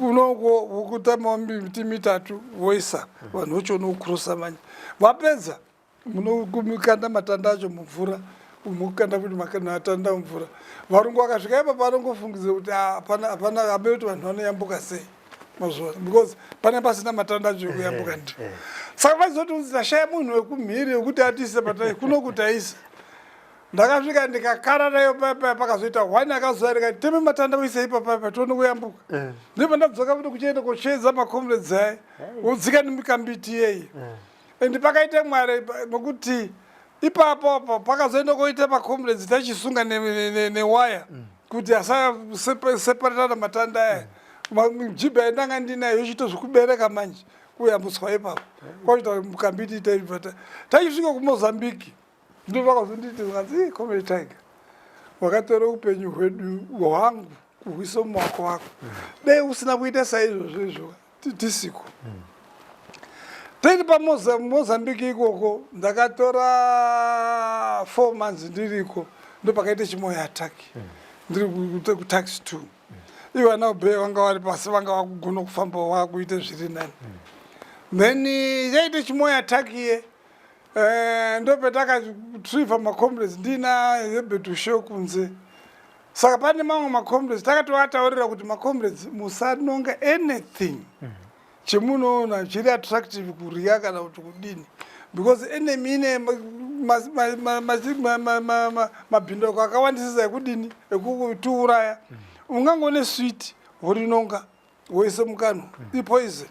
F: unoko, vokutemawo miti mitatu voisa. Vanhu vochiona kukurosa manje. Vapedza, munokanda matanda acho mumvura, mukanda kuti matanda mumvura. Varungu vakasvika ipapo vanongofungidzira kuti, "Ah, hapana, hapana, hambe kuti vanhu vanoyambuka sei mazuva," because pane pasina matanda acho ekuyambuka ndi. Saka vaizoti unzi tashaya munhu wekumhiri wekuti atiise patai kuno kuti aise. Ndakasvika ndikakararayo paya. Pakazoita one akazouya, ndikati, "Teme matanda uise ipapa, tione kuyambuka." Ndibva ndadzoka futi kuchienda kotsvedza macomrades aya, wodzika nemikambiti yeyi. And pakaita Mwari nokuti ipapo apo pakazoenda koita macomrades tachisunga newaya kuti asaseparatana matanda aya. Jibha yandanga ndinayo yochiita zvekubereka manje kuyambuswa ipapo, kwakuita mukambiti. Taibva tachisvika kuMozambiki, ndo vakazonditi zvanzi, "Comrade Tiger, wakatora upenyu hwedu, hwangu, kuhuisa mumaoko ako. Dai usina kuita saizvozvo izvo, tisiko tiri paMozambiki ikoko." Ndakatora 4 months ndiriko. Ndo pakaita chimoyo attack ndiri kutaxi two. Ivo vana Obey vanga vari pasi, vanga vakugona kufamba, vakuita zviri nani. Then yaita chimoyo attack iye. Ndopetakatriva macomrades ndina Herbert Ushe kunze. Saka pane mamwe macomrades takatovataurira kuti, "Macomrades, musanonga anything." Chemunoona chiri attractive kurya kana kuti kudini, because enemy ine mabhindauko akawandisisa ekudini, ekutiuraya. Ungangoone sweet, worinonga, woise mukanwa, ipoison.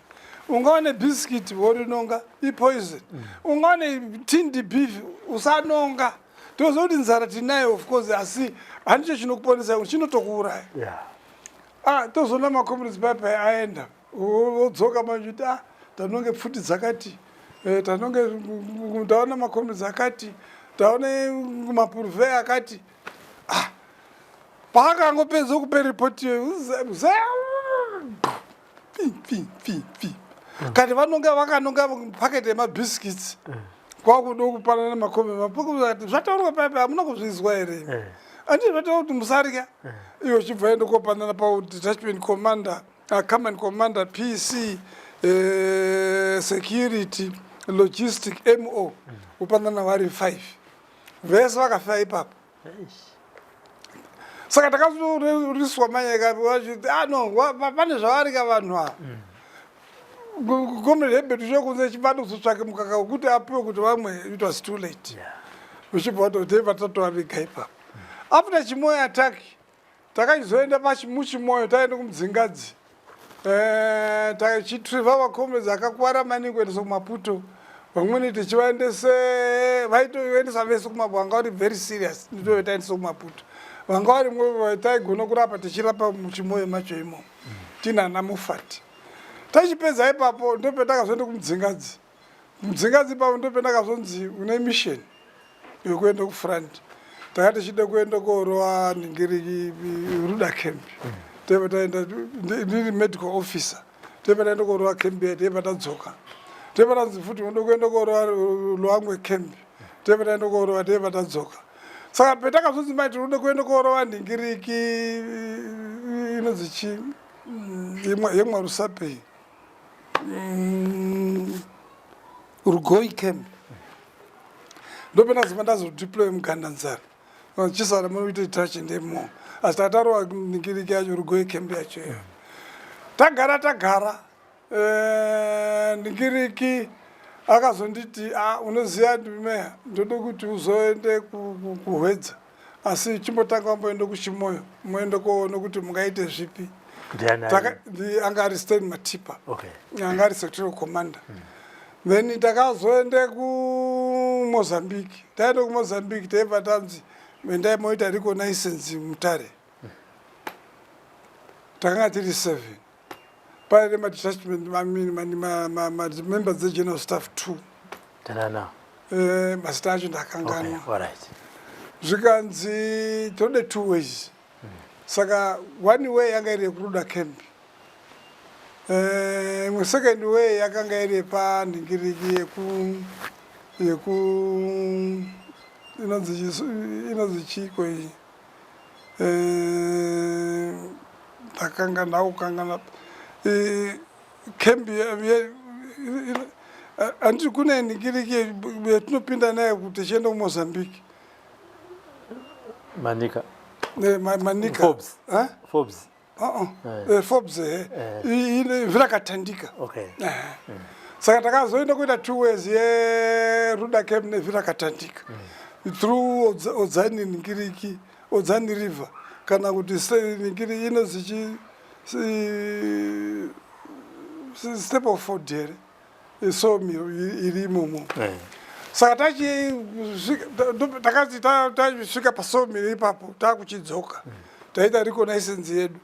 F: Ungaone biscuit, worinonga, ipoison. Ungaone tinned beef, usanonga. Toziva kuti nzara tinayo, of course, asi handicho chinokuponesa, chinotokuuraya. Ah, tozoona macomrades paipai aenda, wodzoka manje kuti, ah, tanonge pfuti dzakati, tanonge taona macomrades akati, taona mapurve akati. Ah, paakangopedza kupe ripoti iyoyo, pi pi pi pi, kati vanonga vakanonga paketi yemabiscuits, kwakuda kupanana makombe mapakati. Zvataurwa paipai, hamuna kuzvizwa here? Handii zvataura kuti musarya? Iwo chibva ende kopanana padetachment commander, command commander, PC, security, logistic, mo, kupanana vari 5, vese vakafa ipapo. Saka takazoriswa manyeka vachiti, ah no, pane zvavarika vanhu ava. Comrade Herbert Ushekunze chibada kuzotsvake mukaka wekuti apiwe kuti vamwe. It was too late. Uchibva watoteva tatovaviga ipapo. After Chimoyo attack, takachizoenda muChimoyo, taenda kuMudzingadzi. Tachitriva vacomrades akakwara maningi kuendesa kuMaputo, vamweni tichivaendese, vaitoendesa vese kumapo. Vanga vari very serious, ndito taendesa kuMaputo. Vanga varimwo taigona kurapa, tichirapa muChimoyo macho imomo, tinana Mufati. Tachipedza ipapo, ndopetakazoenda kuMudzingadzi. Mudzingadzi ipapo ndopendakazonzi une mission yekuenda kufront. Takati tichide kuenda korova ningiri Ruda camp. Taiva taenda ndiri medical officer, taiva taenda korova camp iya, taiva tadzoka, taiva tanzi futi unoda kuenda korova Luangwe camp, taiva taenda korova, taiva tadzoka. Saka petakazonzi mai tinoda kuenda korova nhingiriki inonzi chi yemwaRusape, Rugoi camp, ndopendazobva ndazodeploy muGandanzara. Chisara munoita touch ndemo, asi tatarova ningiriki yacho, Rugoi camp yacho iyo. Tagara tagara, ningiriki akazonditi, ah, unoziva meya, ndode kuti uzoende kuHwedza, asi chimbotanga wamboende kuChimoyo, muende koona kuti mungaite zvipi.
E: Ndiani?
F: Anga ari Stan Matipa. Anga ari sectorial commander. Then takazoende kuMozambique. Taenda kuMozambique, taibva tanzi endai moita reconnaissance Mutare. Takanga tiri seven, paine madetachment members dzegeneral staff two.
E: Tanana.
F: Mazita acho ndakanganwa. Zvikanzi tode two ways. Saka one way yanga iri yekuRuda camp, imwe second way yakanga iri yepanhingiriki yeku inonzi chiko iyi? Ndakanga ndakukangana camp. Handiti kune nhingiriki yetinopinda nayo kuti tichienda kuMozambique?
E: Manika.
F: Manika.
E: Forbes.
F: Eh?
E: Forbes.
F: Uh-uh. Forbes, Virakatandika.
E: Okay.
F: Saka takazoenda kuita two ways, yeRuda camp neVirakatandika, through Odzani, ningiriki Odzani River, kana kuti ningiri inonzi chi Stapleford here, sawmill iri imomo. Saka takati tasvika pasawmill ipapo, takuchidzoka, taita reconnaissance yedu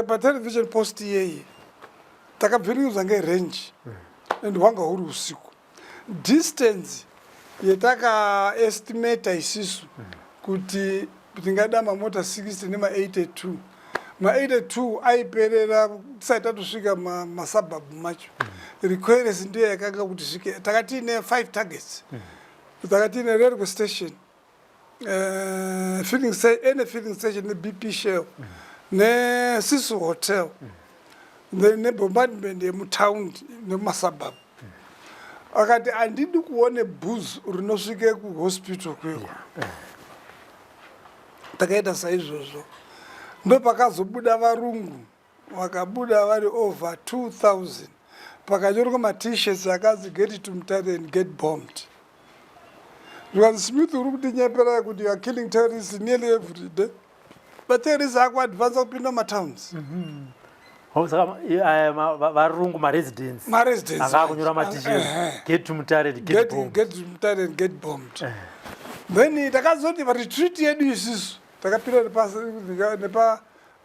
F: patelevision post iyeye, takabvirikidzwa ngerange and hwanga huri usiku. Distance yetakaestimata isisu kuti tingada mamota 60 nema82, ma82 aiperera tisati tatosvika masuburbs macho. Requerence ndiyo yakanga kuti svike. Takati ine 5 targets. Takati ine railway station, any filling station, neBP Shell, neSisu Hotel, then nebombardment yemutaundi nemumasuburbs. Akati handidi kuone bhuzu rinosvike kuhospital kweko. Takaita saizvozvo, ndopakazobuda varungu, vakabuda vari over 2000. Pakanyorwa maT-shirts akanzi "Get to Mutare and get bombed." Zvikanzi, "Smith, uri kutinyepera kuti you are killing terrorists nearly every day. Materrorists akuadvansa kupinda mumatowns."
E: Oh, saka aya varungu maresidents
F: Maresidents
E: anga akunyora maT-shirts, "Get to Mutare and get bombed."
F: "Get to Mutare and get bombed." Then takazoti paretreat yedu isusu takapinda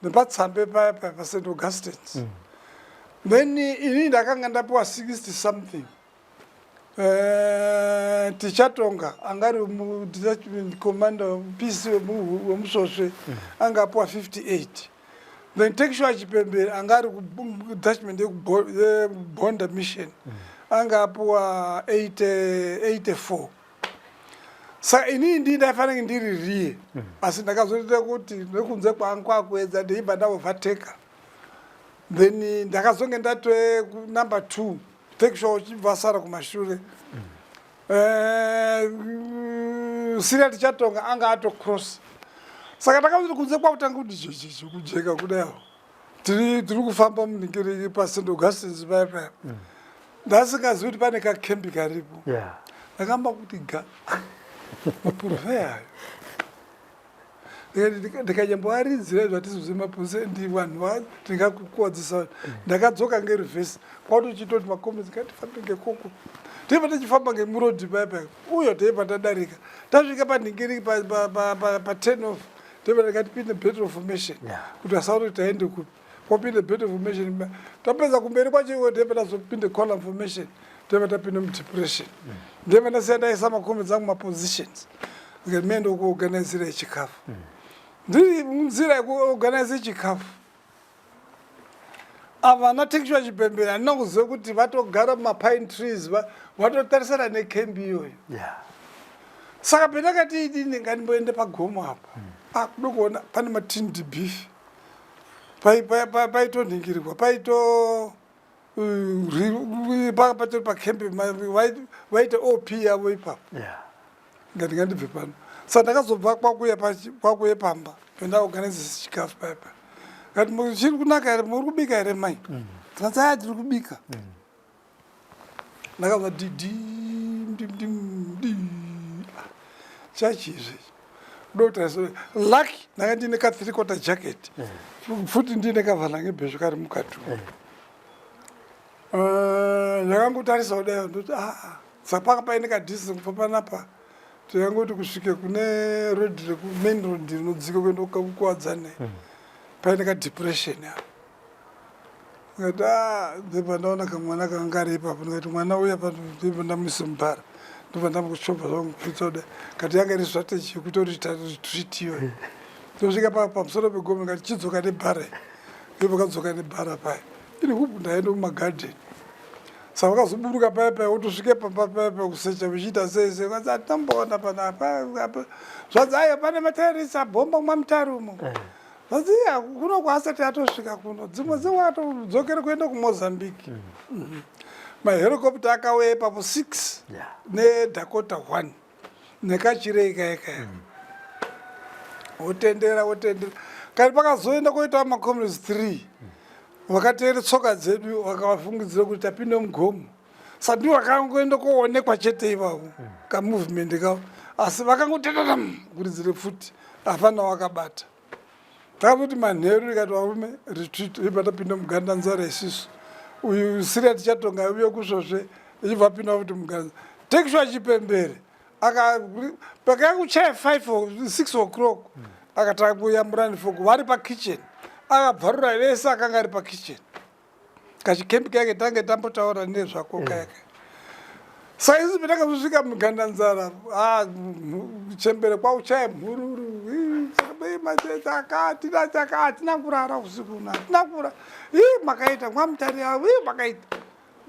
F: nepatsambe paya paSt Augustins. Then ini ndakanga ndapiwa 60 something. Tichatonga angari detachment commander PC wemusosve anga apiwa 58. Then Takesure Chipembere anga ari kudetachment yebonda mission anga apiwa 80 84. Saka inini ndii ndaifanira ndiri riye, asi ndakazoita kuti nekunze kwangu kwakuedza, ndeibva ndaovateka. Then ndakazonge ndatove number two, Takesure uchibva asara kumashure. Siria Tichatonga anga atocross. Saka takazoti kunze kwakutanga kuti jejeje kujeka kudaiwo, tiri kufamba munhingiri paSt Augustins paya paya, ndasingazivi kuti pane kakembi karipo. Ndakamba kuti ga mapurofeya ayo. Ndikanyamboaridzira zvatizozve mapurisa ndi vanhu ndingakukuwadzisa vanhu. Ndakadzoka ngereverse, kwatochitoti macomrades, ngatifambe ngekoko. Teibva tichifamba ngemurodhi paya paya uyo, teibva tadarika, tasvika panhingiri pa10 off, teibva ndikatipinde battle formation kuti asaone kuti taende kupi. Kwapinde battle formation, tapedza kumberi kwacho iwo, teibva tazopinde column formation, teibva tapinda mudepression. Ndebva ndasiya ndaisa macomrades angu mapositions, ndikati mende kuorganizira chikafu. Ndiri munzira yekuorganize chikafu, ava Takesure Chipembere handina kuziva kuti vatogara mumapine trees, vatotarisana nekembi iyoyo. Saka pendakati idini, ngandimboende pagomo apa. Ah, kuda kuona pane matinned beef paitonhingirwa paito patori pakembi, vaita op yavo ipapo. Ngati ngandibve pano. Saka ndakazobva kwakuye pamba pendaorganizisa chikafu paipa, ngati chiri kunaka here? Muri kubika here, mai? Ndikati aya tiri kubika. Ndakabva didi dim di chachizve kudokutarisa. Lucky ndanga ndine ka three quarter jacket, futi ndine kavhala ngebheshu kari mukati. Ndakangotarisa kudai, ndoti aa, saka panga paine kadistance kubva panapa, tikangoti kusvike kune road rekumain road rinodzika kuenda kuKuwadzana, paine kadepression apa. Ndikati a, ndibva ndaona kamwana kanga kari ipapo. Ndikati mwana uya pano, ndibva ndamuisa mubhara, ndobva ndamukuchovha zvangu kupitsa kudai. Kati yanga iri strategy yekutori retreat iyoyo. Tosvika pamusoro pegomo, ndikati chidzoka nebhara iyi. Ndobva kadzoka nebhara paya, iri hupu ndaenda mumagadheni. Saka vakazoburuka paya paya, wotosvike pamba paya paya, kusecha vichiita sei sei, vanzi hatinamboona panapa. Zvanzi aiwa, pane materrorists abhomba mwaMutare umo. Zvanzi iya kuno kwaasati atosvika kuno, dzimwe dzenguva atodzokere kuenda kuMozambique. Mahelicopter akauya ipapo 6 neDakota 1 nekachirei kaya kaya, wotendera wotendera. Kani pakazoenda koita macomrades 3 vakateera tsoka dzedu, vakavafungidzira kuti tapinda mugomo. Saka ndivo vakangoenda koonekwa chete ivavo, kamovement kavo, asi vakangoteteram kuridzire pfuti, hapana wakabata. Takazoti manheru ndikati varume, retreat. Ibva tapinda muganda nzara isusu. Uyu Siria Tichatonga uye kusvosve ichibva pinda futi muganda. Takesure Chipembere pakaya kuchaya 5 or 6 o'clock, akatanga kuyambura nefoko vari pakitchen, akabvarura vese akanga ari pakitchen, kachikembi kake tange tambotaura nezvako kayake. Saka isusu patakazosvika muganda nzara, chembere kwauchaya mhururu, hatina chaka, hatina kurara usiku uno, hatina kurara. Ii makaita mwaMutare avo, ii makaita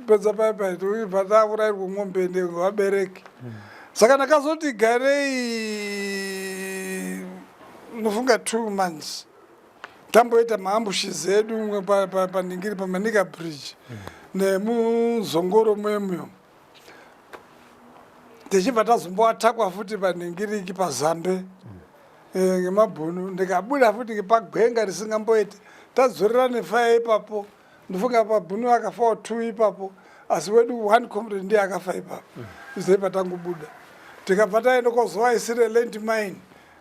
F: pedza paya paya, ibva taurairwa mombe nevabereki. Saka ndakazoti garei, nofunga 2 months, tamboita maambushes edu paningiri paManica Bridge nemuzongoro memuyo, tichibva tazomboatakwa futi paningiriki pazambe ngemabhunu. Ndikabuda futi ngepagwenga risingamboiti, tadzorera nefaya ipapo. Ndofunga pabhunu akafawo two ipapo. Asi wedu one comrade ndiye akafa ipapo. Isu tangobuda. Tikabva taenda kozovaisire land mine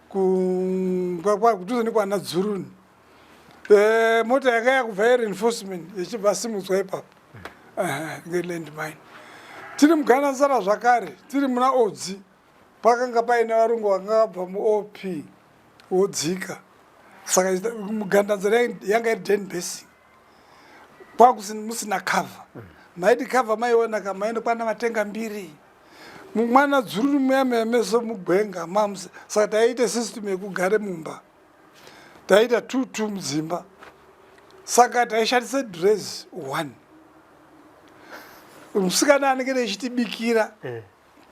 F: kudhuze nekwana Dzuruni. Eh, mota yanga yakubva yereinforcement ichibva simudzwa ipapo ngeland mine. Tiri muGandanzara zvakare, tiri muna Odzi, pakanga paine varungu vakanga vabva muOP wodzika. Saka muGandanzara yanga iri den basing, kwakusina cover. Maiti cover maiona ka maenda kwana Matenga Mbiri, mwana Dzururu muya meso mugwenga mamusi. Saka taiita system yekugare mumba, taiita two two mudzimba. Saka taishandisa dress one, musikana anenge echitibikira.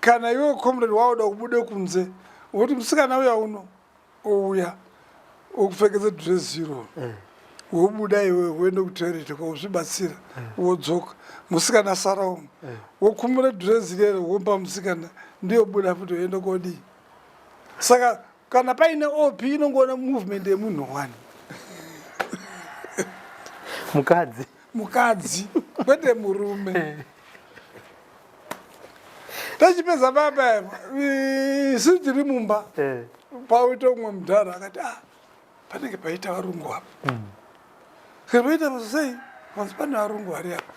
F: Kana iwe comrade wauda kubude kunze, woti musikana uya uno ouya okupfekedza dress iroro, wobuda iwe woenda kutoilet kwauzvibatsira, wodzoka, musikana asara umu, wokumura dress rero wopa musikana, ndiyo buda futi woenda kodii. Saka kana paine OP inongoona movement yemunhu one.
E: Mukadzi.
F: Mukadzi, kwete murume. Tachipedza papa, isu tiri mumba, pauita umwe mudhara akati, ah, panenge paita varungu apa. Paita sei? Panzi pane varungu vari apa.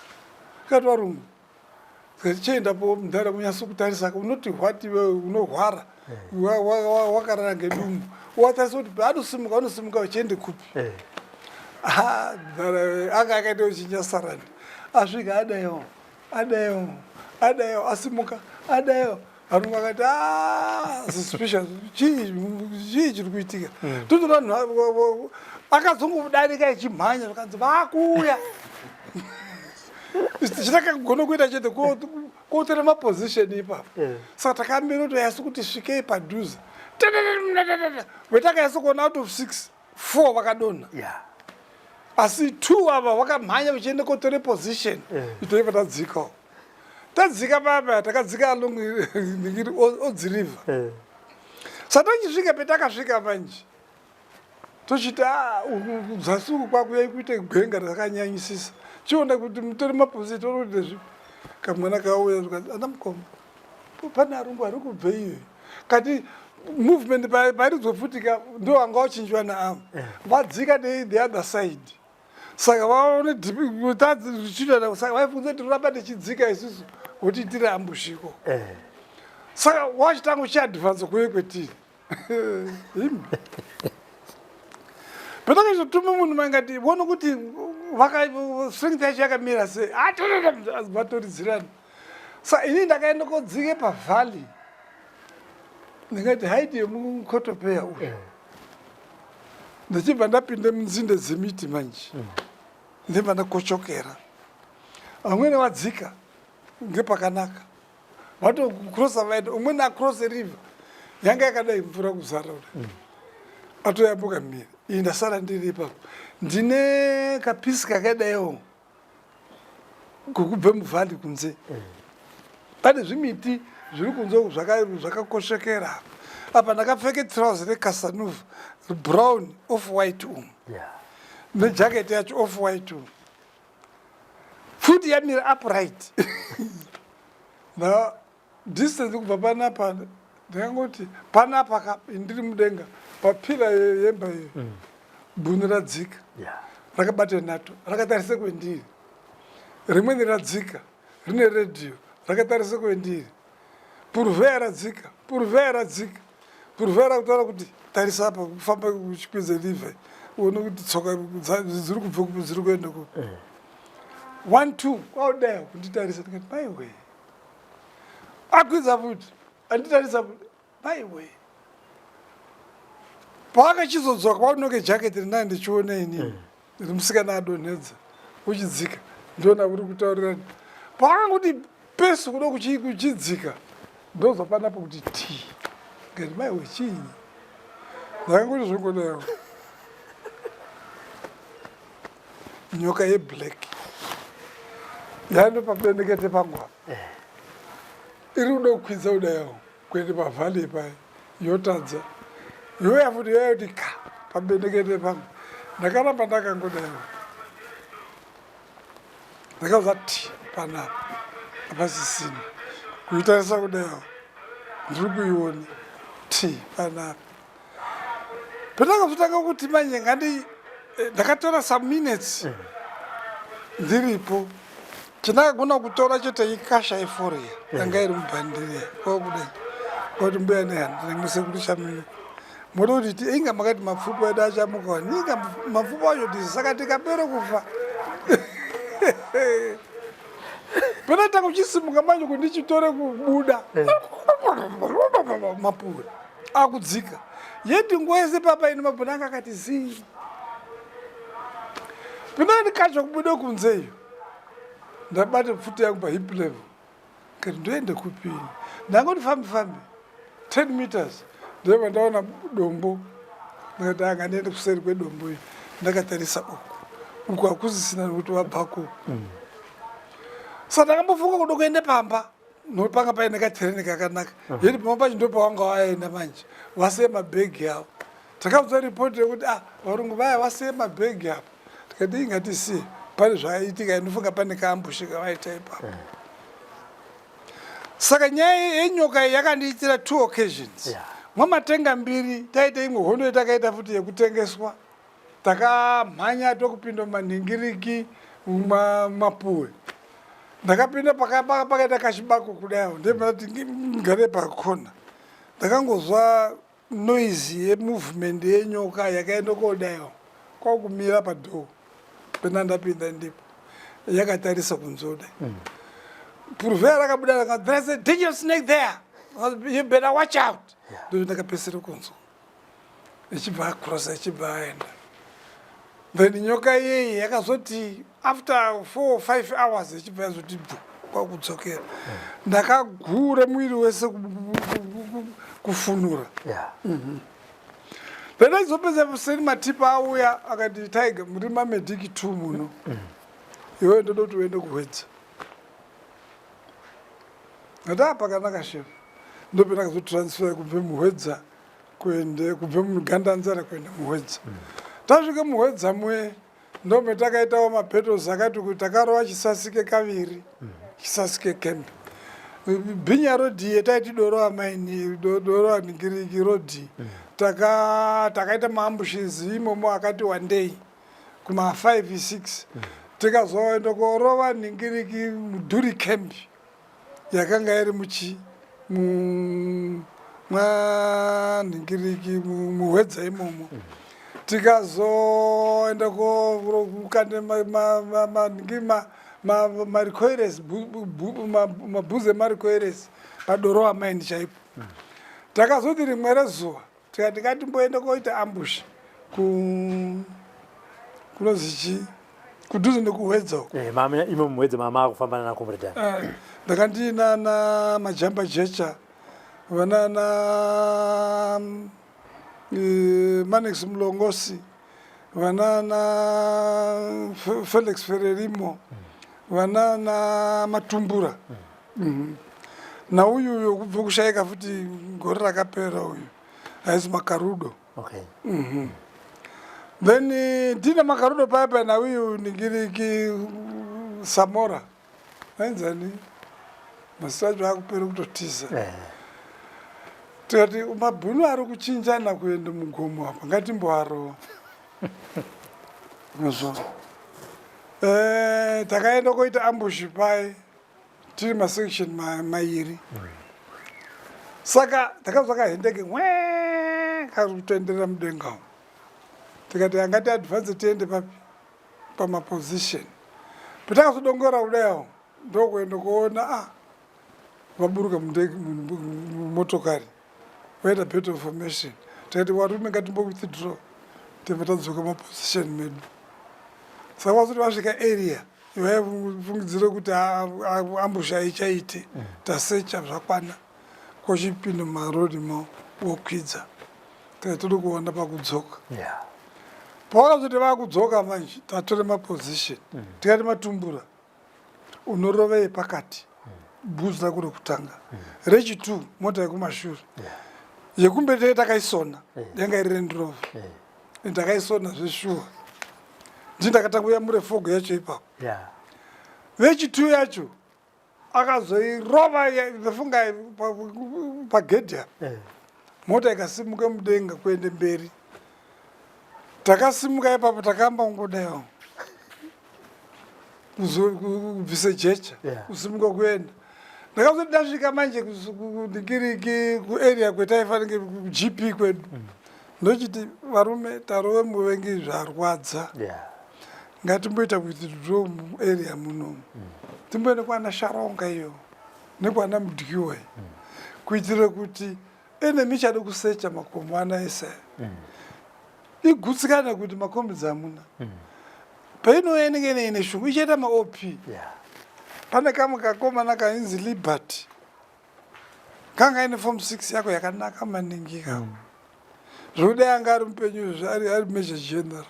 F: Akati varungu, tichiendapo mudhara kunyatso kutarisa, unoti hwati iwewe unorwara, wakarara ngedumbu, watarisa kuti paanosimuka anosimuka uchiende kupi. Ah, mudhara anga akaita uchinyasarani, asvika adaiwo adaiwo adaiwo, asimuka adaiwo, varungu akati, "Ah, suspicious, chii chii chiri kuitika?" Toto vanhu akazongodarika echimhanya, zvakanzi vakuuya. Chitakagona kuita chete kotora maposition ipapo. Saka takamira kuti yasi kuti svikei padhuze, vetakayasa kuona out of six, four vakadonha, asi two ava vakamhanya vachienda kotore position. Itoiva tadzikawo, tadzika papa, takadzika along ndingiri Odzi River. Saka tachisvika petakasvika manje, tochiti, "Ah, uku kudzasi uku kwakuyai kuite gwenga rakanyanyisisa, chiona kuti mutore maposition." Toona kuti ndezvipi. Kamwana kauya, zvikanzi, "Ana mukoma, pane arungu ari kubve iyoyo." Kati movement pairidzwa futi ka, ndo vanga vachinjwa naavo vadzika ne the other side. Saka vaone tichitoenda, saka vaifunza kuti toramba tichidzika isusu kuti tiri ambushiko. Saka wachitanga uchiadvance kuye kwetiri imi. Patakazotuma munhu mangati vona kuti strength yacho yakamira sei, vatoridzirana. Sa ini ndakaenda kodzike pavalley, ndingati haiti yemukotopeya uyu, ndichibva ndapinda munzinde dzemiti manje, ndibva ndakochokera. Vamwene vadzika ngepakanaka, vatokrosa vaenda. Umweni across river yanga yakadai, mvura kuzara kudai, atoyambuka mhiri. Iyi ndasara ndiri ipapo, ndine kapisi kakadaiwo kokubve muvalley kunze. Pane zvimiti zviri kunze uku zvakakoshekera apa. Ndakapfeke trouser reCasanova brown, off white umu, nejaketi yacho off white umu, futi yamira upright. Na distance kubva panapa, ndakangoti panapa ka, ndiri mudenga papillar yemba iyo, bhunu radzika, rakabata nato, rakatarise kwendiri. Rimweni radzika rine redhiyo, rakatarise kwendiri. Purveya radzika, purveya radzika, purveya rakutaura kuti tarisa apa, kufamba uchikwidza river, uone kuti tsoka dziri kubva kupi, dziri kuenda kupi. One two kwaudaya kunditarisa, ndikati, "Maiwe." Akwidza futi, anditarisa futi, "Maiwe." Paakachizodzoka kwaunoke jaketi rinai, ndichiona inini ri musikana adonhedza uchidzika, ndiona uri kutaurirani. Paakangoti pesu kuda kuchidzika, ndozwa panapo kuti ti, ngati, "Maiwe, chii?" Ndakangoti zvingodayo, nyoka yeblack yando pabendekete pangu apa, iri kuda kukwidza kudayo kuende pavalley paya, yotadza, yoya futi, yoya kuti ka pabendekete pangu. Ndakaramba ndakangodayo, ndakauza ti panapa. Hapasisina. Kuitarisa kudaiwo ndiri kuiona t panapa. Pandakazotanga kuti manje ngandi eh, ndakatora some minutes eh. ndiripo chandakagona kutora chete ikasha yeforia eh. yanga iri mubhandiri kwakudai kwati mbuya nehanda sekuru chaminuka moda kuti ti inga makati mapfupa edu achamuka wani inga mapfupa acho tisi saka tikapere kufa panatanga uchisimuka manje kuti ndichitore kubuda eh. mapuwe akudzika yeti nguva yese papa ine mabhona anga akati zii pinaa ndikacho kubuda kunze iyo ndabata pfuti yangu pahip level kati ndoende kupini ndangoti fambi fambi 10 meters ndobva ndaona dombo ndakati anga ndiende kuseri kwedombo iri ndakatarisa uku uku hakusisina nekuti wabvako mm. sa ndakambofunga kuda kuenda pamba nopanga paine katereni kakanaka mm. yeti pamba pacho ndopawanga waenda manje wasiye mabhegi avo takaudza ripoti yekuti ah varungu vaya vasiye mabhegi apa tikati ingatisiye pane zvaitika inofunga pane kaambushi kavaita ipapo mm. Saka nyaya yenyoka iyi yakandiitira two occasions. Yeah. Mwamatenga mbiri taita imwe hondo yatakaita futi yekutengeswa. Takamhanya tokupinda mumanhingiriki mapuwe. Ndakapinda pakaita kachibako kudai ndati ngare pakona. Ndakangozwa Noise yemovement yenyoka yakaenda kodaiwo kwakumira padoor pena ndapinda ndipo yakatarisa kunze kudai mm. purveya rakabuda raka there's a dangerous snake there you better watch out ndo ndakapesera kunzwa ichibva acrossa ichibva aenda then nyoka iyeyi yakazoti after four or five hours ichibva yazoti bvu kwakudzokera ndakagura mwiri wese kufunura mhm. then aizopedza kuseni matipa auya akati tiger muri mamediki two muno mm. iwewe ndoda kuti uende kuhwedza ndati apa pakanaka chef ndopenda kazotransfer kubve muhwedza kuende kubve mugandanzara kuenda muhwedza mm. tasvika muhwedza muye Ndombe takaitawo mabattles akati kuti takarova Chisasike kaviri, Chisasike camp. Bhinya road yetaiti Dorowa mine, Dorowa Ningiriki road. Taka takaita maambushes imomo akati wandei kuma 5 6. Tikazoenda korova Ningiriki Mudhuri camp. yakanga iri muchi mwanhingiriki muhwedza imomo tikazoenda kukande marikoires mabhuzi emarikoires padorowa maini chaipo takazoti rimwe rezuva tikati ngatimboenda koita ambush ku kunozi chii kudhuze nekuhwedza uko
E: eh, mama imo muhwedza mama akufambana na comrade
F: eh, ndakandina na majamba jecha vanana eh, manex mulongosi vanana felix fererimo vanana matumbura mm. Mm -hmm. Nauyu uyo kubva kushaika futi gore rakapera uyu haisi makarudo
E: okay.
F: mm -hmm. Then eh, ndine makarudo paya paya nauyu ningiriki samora ainzani mazita acho akupera kutotiza
E: eh.
F: Tikati mabhunu ari kuchinjana kuenda mugomo apa ngatimboarova zvo eh, takaenda koita ambushi paye tiri masection mairi saka takazwa kahendeke we kari kutenderera mudenga umu tikati angati advance tiende papi pamaposition patakazodongora kudayo ndokuenda kuona a ah, vaburuka mumotokari vaita battle formation tikati varume ngatimbo withdraw tibva tadzoka maposition medu saka vazoti vasvika area Vaifungidzira kuti ambush haichaite mm. tasecha zvakwana kochipinda mumarori mo wokwidza tikati tiri kuona pakudzoka
E: yeah.
F: pavakazoti vakudzoka manje tatore maposition mm. tikati matumbura unorova yepakati mm. bhuzu rako rekutanga mm. rechitu mota yekumashure
E: yeah.
F: yekumberi tenge takaisona yanga iri Land Rover
E: yeah.
F: Ndakaisona zveshuwa ndii ndakatanga kuyamura fogo yacho ipapo
E: yeah.
F: Vechitu yacho Akazoirova, ndofunga pagedhi apa. Mota ikasimuka mudenga kuende mberi. Takasimuka ipapo, takamba kungodaiwo kubvise jecha, kusimuka kuenda. Ndakazoti ndasvika manje ndikiriki kuarea kwetaifanike kuGP kwedu, ndochiti, "Varume, tarove muvengi, zvarwadza. Ngatimboita kuti draw muarea munomu, timboende kwana Sharonga iyo nekwana Mudyiwa, kuitire kuti enemy ichade kusecha makomo ana ese igutsikane kuti makombidzi hamuna." Painouya inenge ine shungu, ichaita maOP. Pane kamwe kakomana kainzi Liberty, kanga ine form 6 yako yakanaka maningi kako, zvekudai anga ari mupenyu izvi ari major general.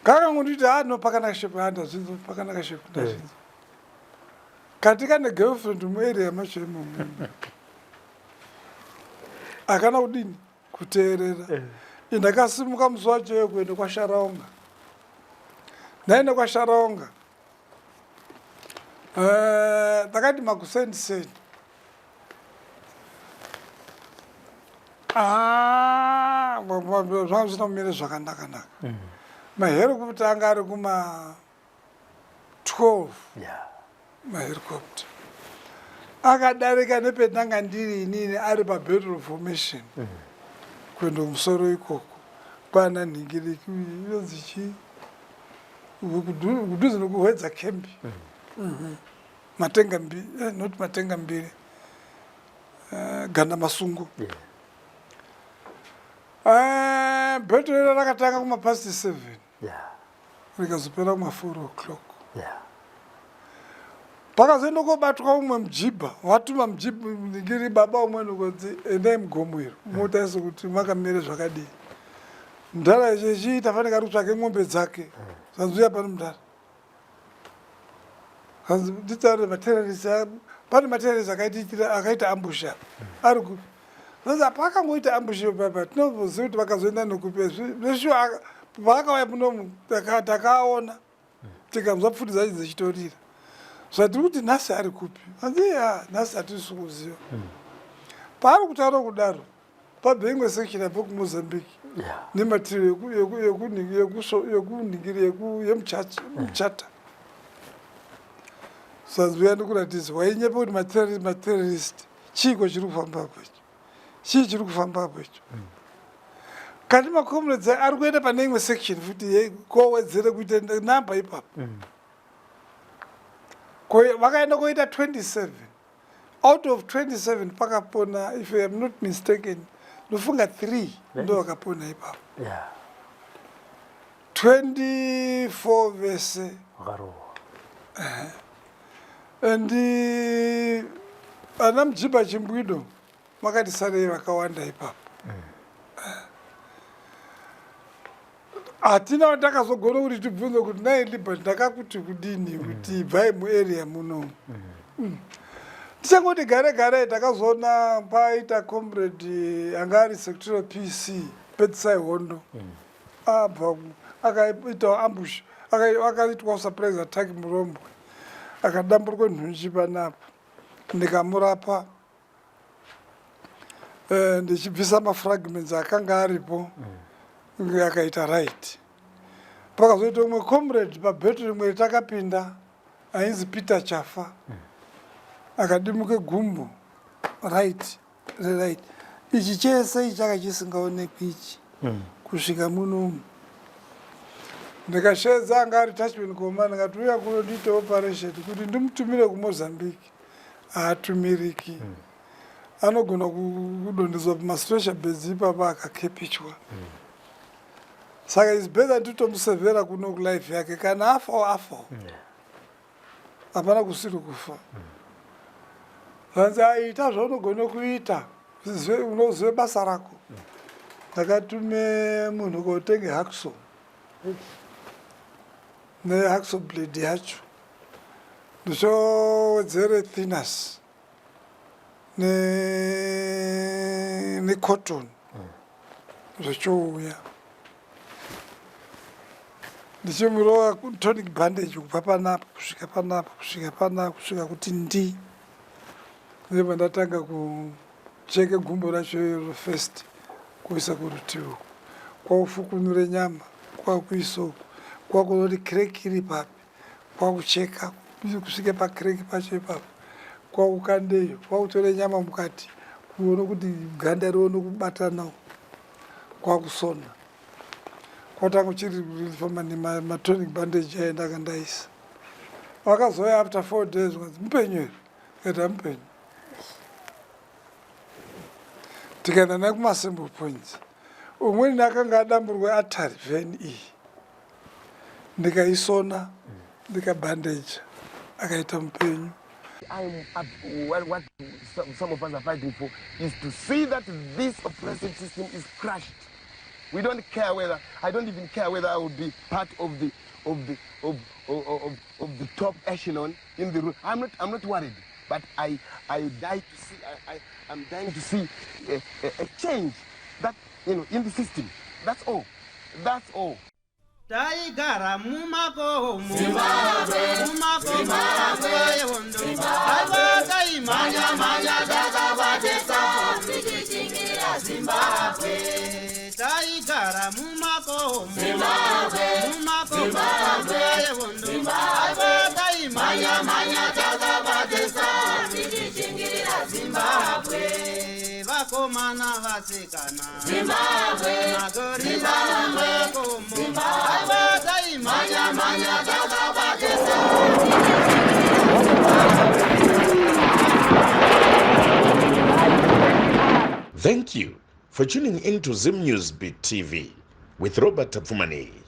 F: Kakangonditi, "Ha, no, pakanaka shepu." Ha, ndazvinzwa, pakanaka shepu, ndazvinzwa. Kati kane girlfriend muarea macho imomo. Akana kudini kuteerera. Indakasimuka musi wacho iyo kuenda kwaSharaunga. Ndaenda kwaSharaunga, takati makuseni Ah, zvanga zvisina kumira zvakanaka-naka. Mahelicopter anga ari kuma 12. Mahelicopter akadarika nependanga ndiri inini, ari pabattle formation, kuenda kumusoro ikoko kwana nhingiriki inonzi chii, kudhuze nekuHwedza camp. Matenga mbiri, not Matenga mbiri, Ganda Masungu. Battle iro rakatanga kumapast 7, rikazopera kuma 4 o'clock. Pakazoenda kobatwa umwe mujibha, watuma mujibha baba umweni kunzi, "Endai mugomo iro, motarise kuti makamire zvakadii." Mudhara chechiita fanika ari kutsvake mombe dzake. Zvanzi, "Uya pano mudhara." Zvanzi, "Nditaure materrorist, pane materrorist akaitiitira, akaita ambush apa, ari kupi?" Zvanzi, "Apa akangoita ambush papa, tinoziva kuti vakazoenda nekupi." Zveshuwa paakauya munomu takaona, tikanzwa pfuti dzacho dzichitorira. "Zvatiri kuti nhasi ari kupi?" Hanzi, "Ya, nhasi hatisi kuziva paari kutaura kudaro." Pabve imwe section yabva kuMozambique nematerial yekunhingiri yemuchata. Sanzi, "Uya ndikuratidza." Wainyepa kuti materrorist. Chiiko chiri kufamba apo icho? Chii chiri kufamba apo icho? Kati macomrades ari kuenda pane imwe section futi kowedzere kuita namba ipapo. Vakaenda koita 27. Out of 27 pakapona, if I am not mistaken, ndofunga 3 ndo vakapona ipapo. 24 vese
E: vakarohwa.
F: And ana Mujibha Chimbwido makati sarei vakawanda ipapo. Hatina takazogona kuti tibvunze kuti, "Nai Liberty, ndakakuti kudini kuti ibvai muarea munomu?" Tichangoti gare gare, takazoona paita comrade anga ari sectorial PC, Pedzisai Hondo, abva akaitawo ambush, akaitwawo surprise attack muRombwe, akadamburwa nhunji panapa. Ndikamurapa, ndichibvisa mafragments akanga aripo, akaita right. Pakazoita umwe comrade pabattle rimwe takapinda ainzi Peter Chafa, akadimuke gumbo right, reright. Ichi chese ichi chaka chisingaonekwi ichi kusvika munomu. Ndikashedza anga ari attachment commander, ndikati, "Uya kuno ndiite operation." Kuti ndimutumire kuMozambique, haatumiriki. Anogona kudonhedzwa pamastretcher beds ipapa akakepichwa. Saka is better nditomusevhera kuno kulife yake. Kana afawo, afawo, hapana kusiri kufa. Zvanzi, "Aita zvaunogona kuita, unozive basa rako." Ndakatume munhu kotenge hacksaw nehacksaw blade yacho, ndichowedzere thinners necotton, zvichouya. Ndichimurova tonic bandage kubva panapa kusvika panapa kusvika panapa kusvika kuti ndi. Ndibva ndatanga kucheke gumbo racho iro first kuisa kurutivi uku. Kwakufukunure nyama kwakuisa uku. Kwakuona kuti crack iri papi. Kwakucheka kusvike pacrack pacho ipapo. Kwakukandeyo kwakutore nyama mukati kuona kuti ganda rione kubatana uku. Kwakusona. Kwatanga uchiri kufamba nematonic bandage aye ndanga ndaisa. Vakazouya after 4 days vanzi mupenyu here? Ndikati amupenyu. Tikaenda naye kumasimple points. Umweni akanga adamburwa atari vein iyi. Ndikaisona, ndikabhandeja, akaita mupenyu.
A: I'm up, what, what some of us are fighting for is to see that this oppressive system is crushed. We don't care whether, I don't even care whether I will be part of the, of the, of, of, of, of the top echelon in the room. I'm not worried, but I die to see, I'm dying to see a change that, you know, in the system. That's all. That's all.
B: Taigara mumakomo, mumakomo, nguva yehondo. Aiwa taimhanya mhanya takabatisa
C: tichichingirira Zimbabwe.
B: Taigara mumakomo, mumakomo, nguva yehondo. Aiwa taimhanya mhanya
C: takabatisa tichichingirira Zimbabwe.
B: Vakomana vasikana,
C: Zimbabwe,
B: magorira mumakomo. Aiwa taimhanya mhanya
C: takabatisa.
D: Thank you for tuning in to Zim News Beat TV with Robert Tapfumaneyi.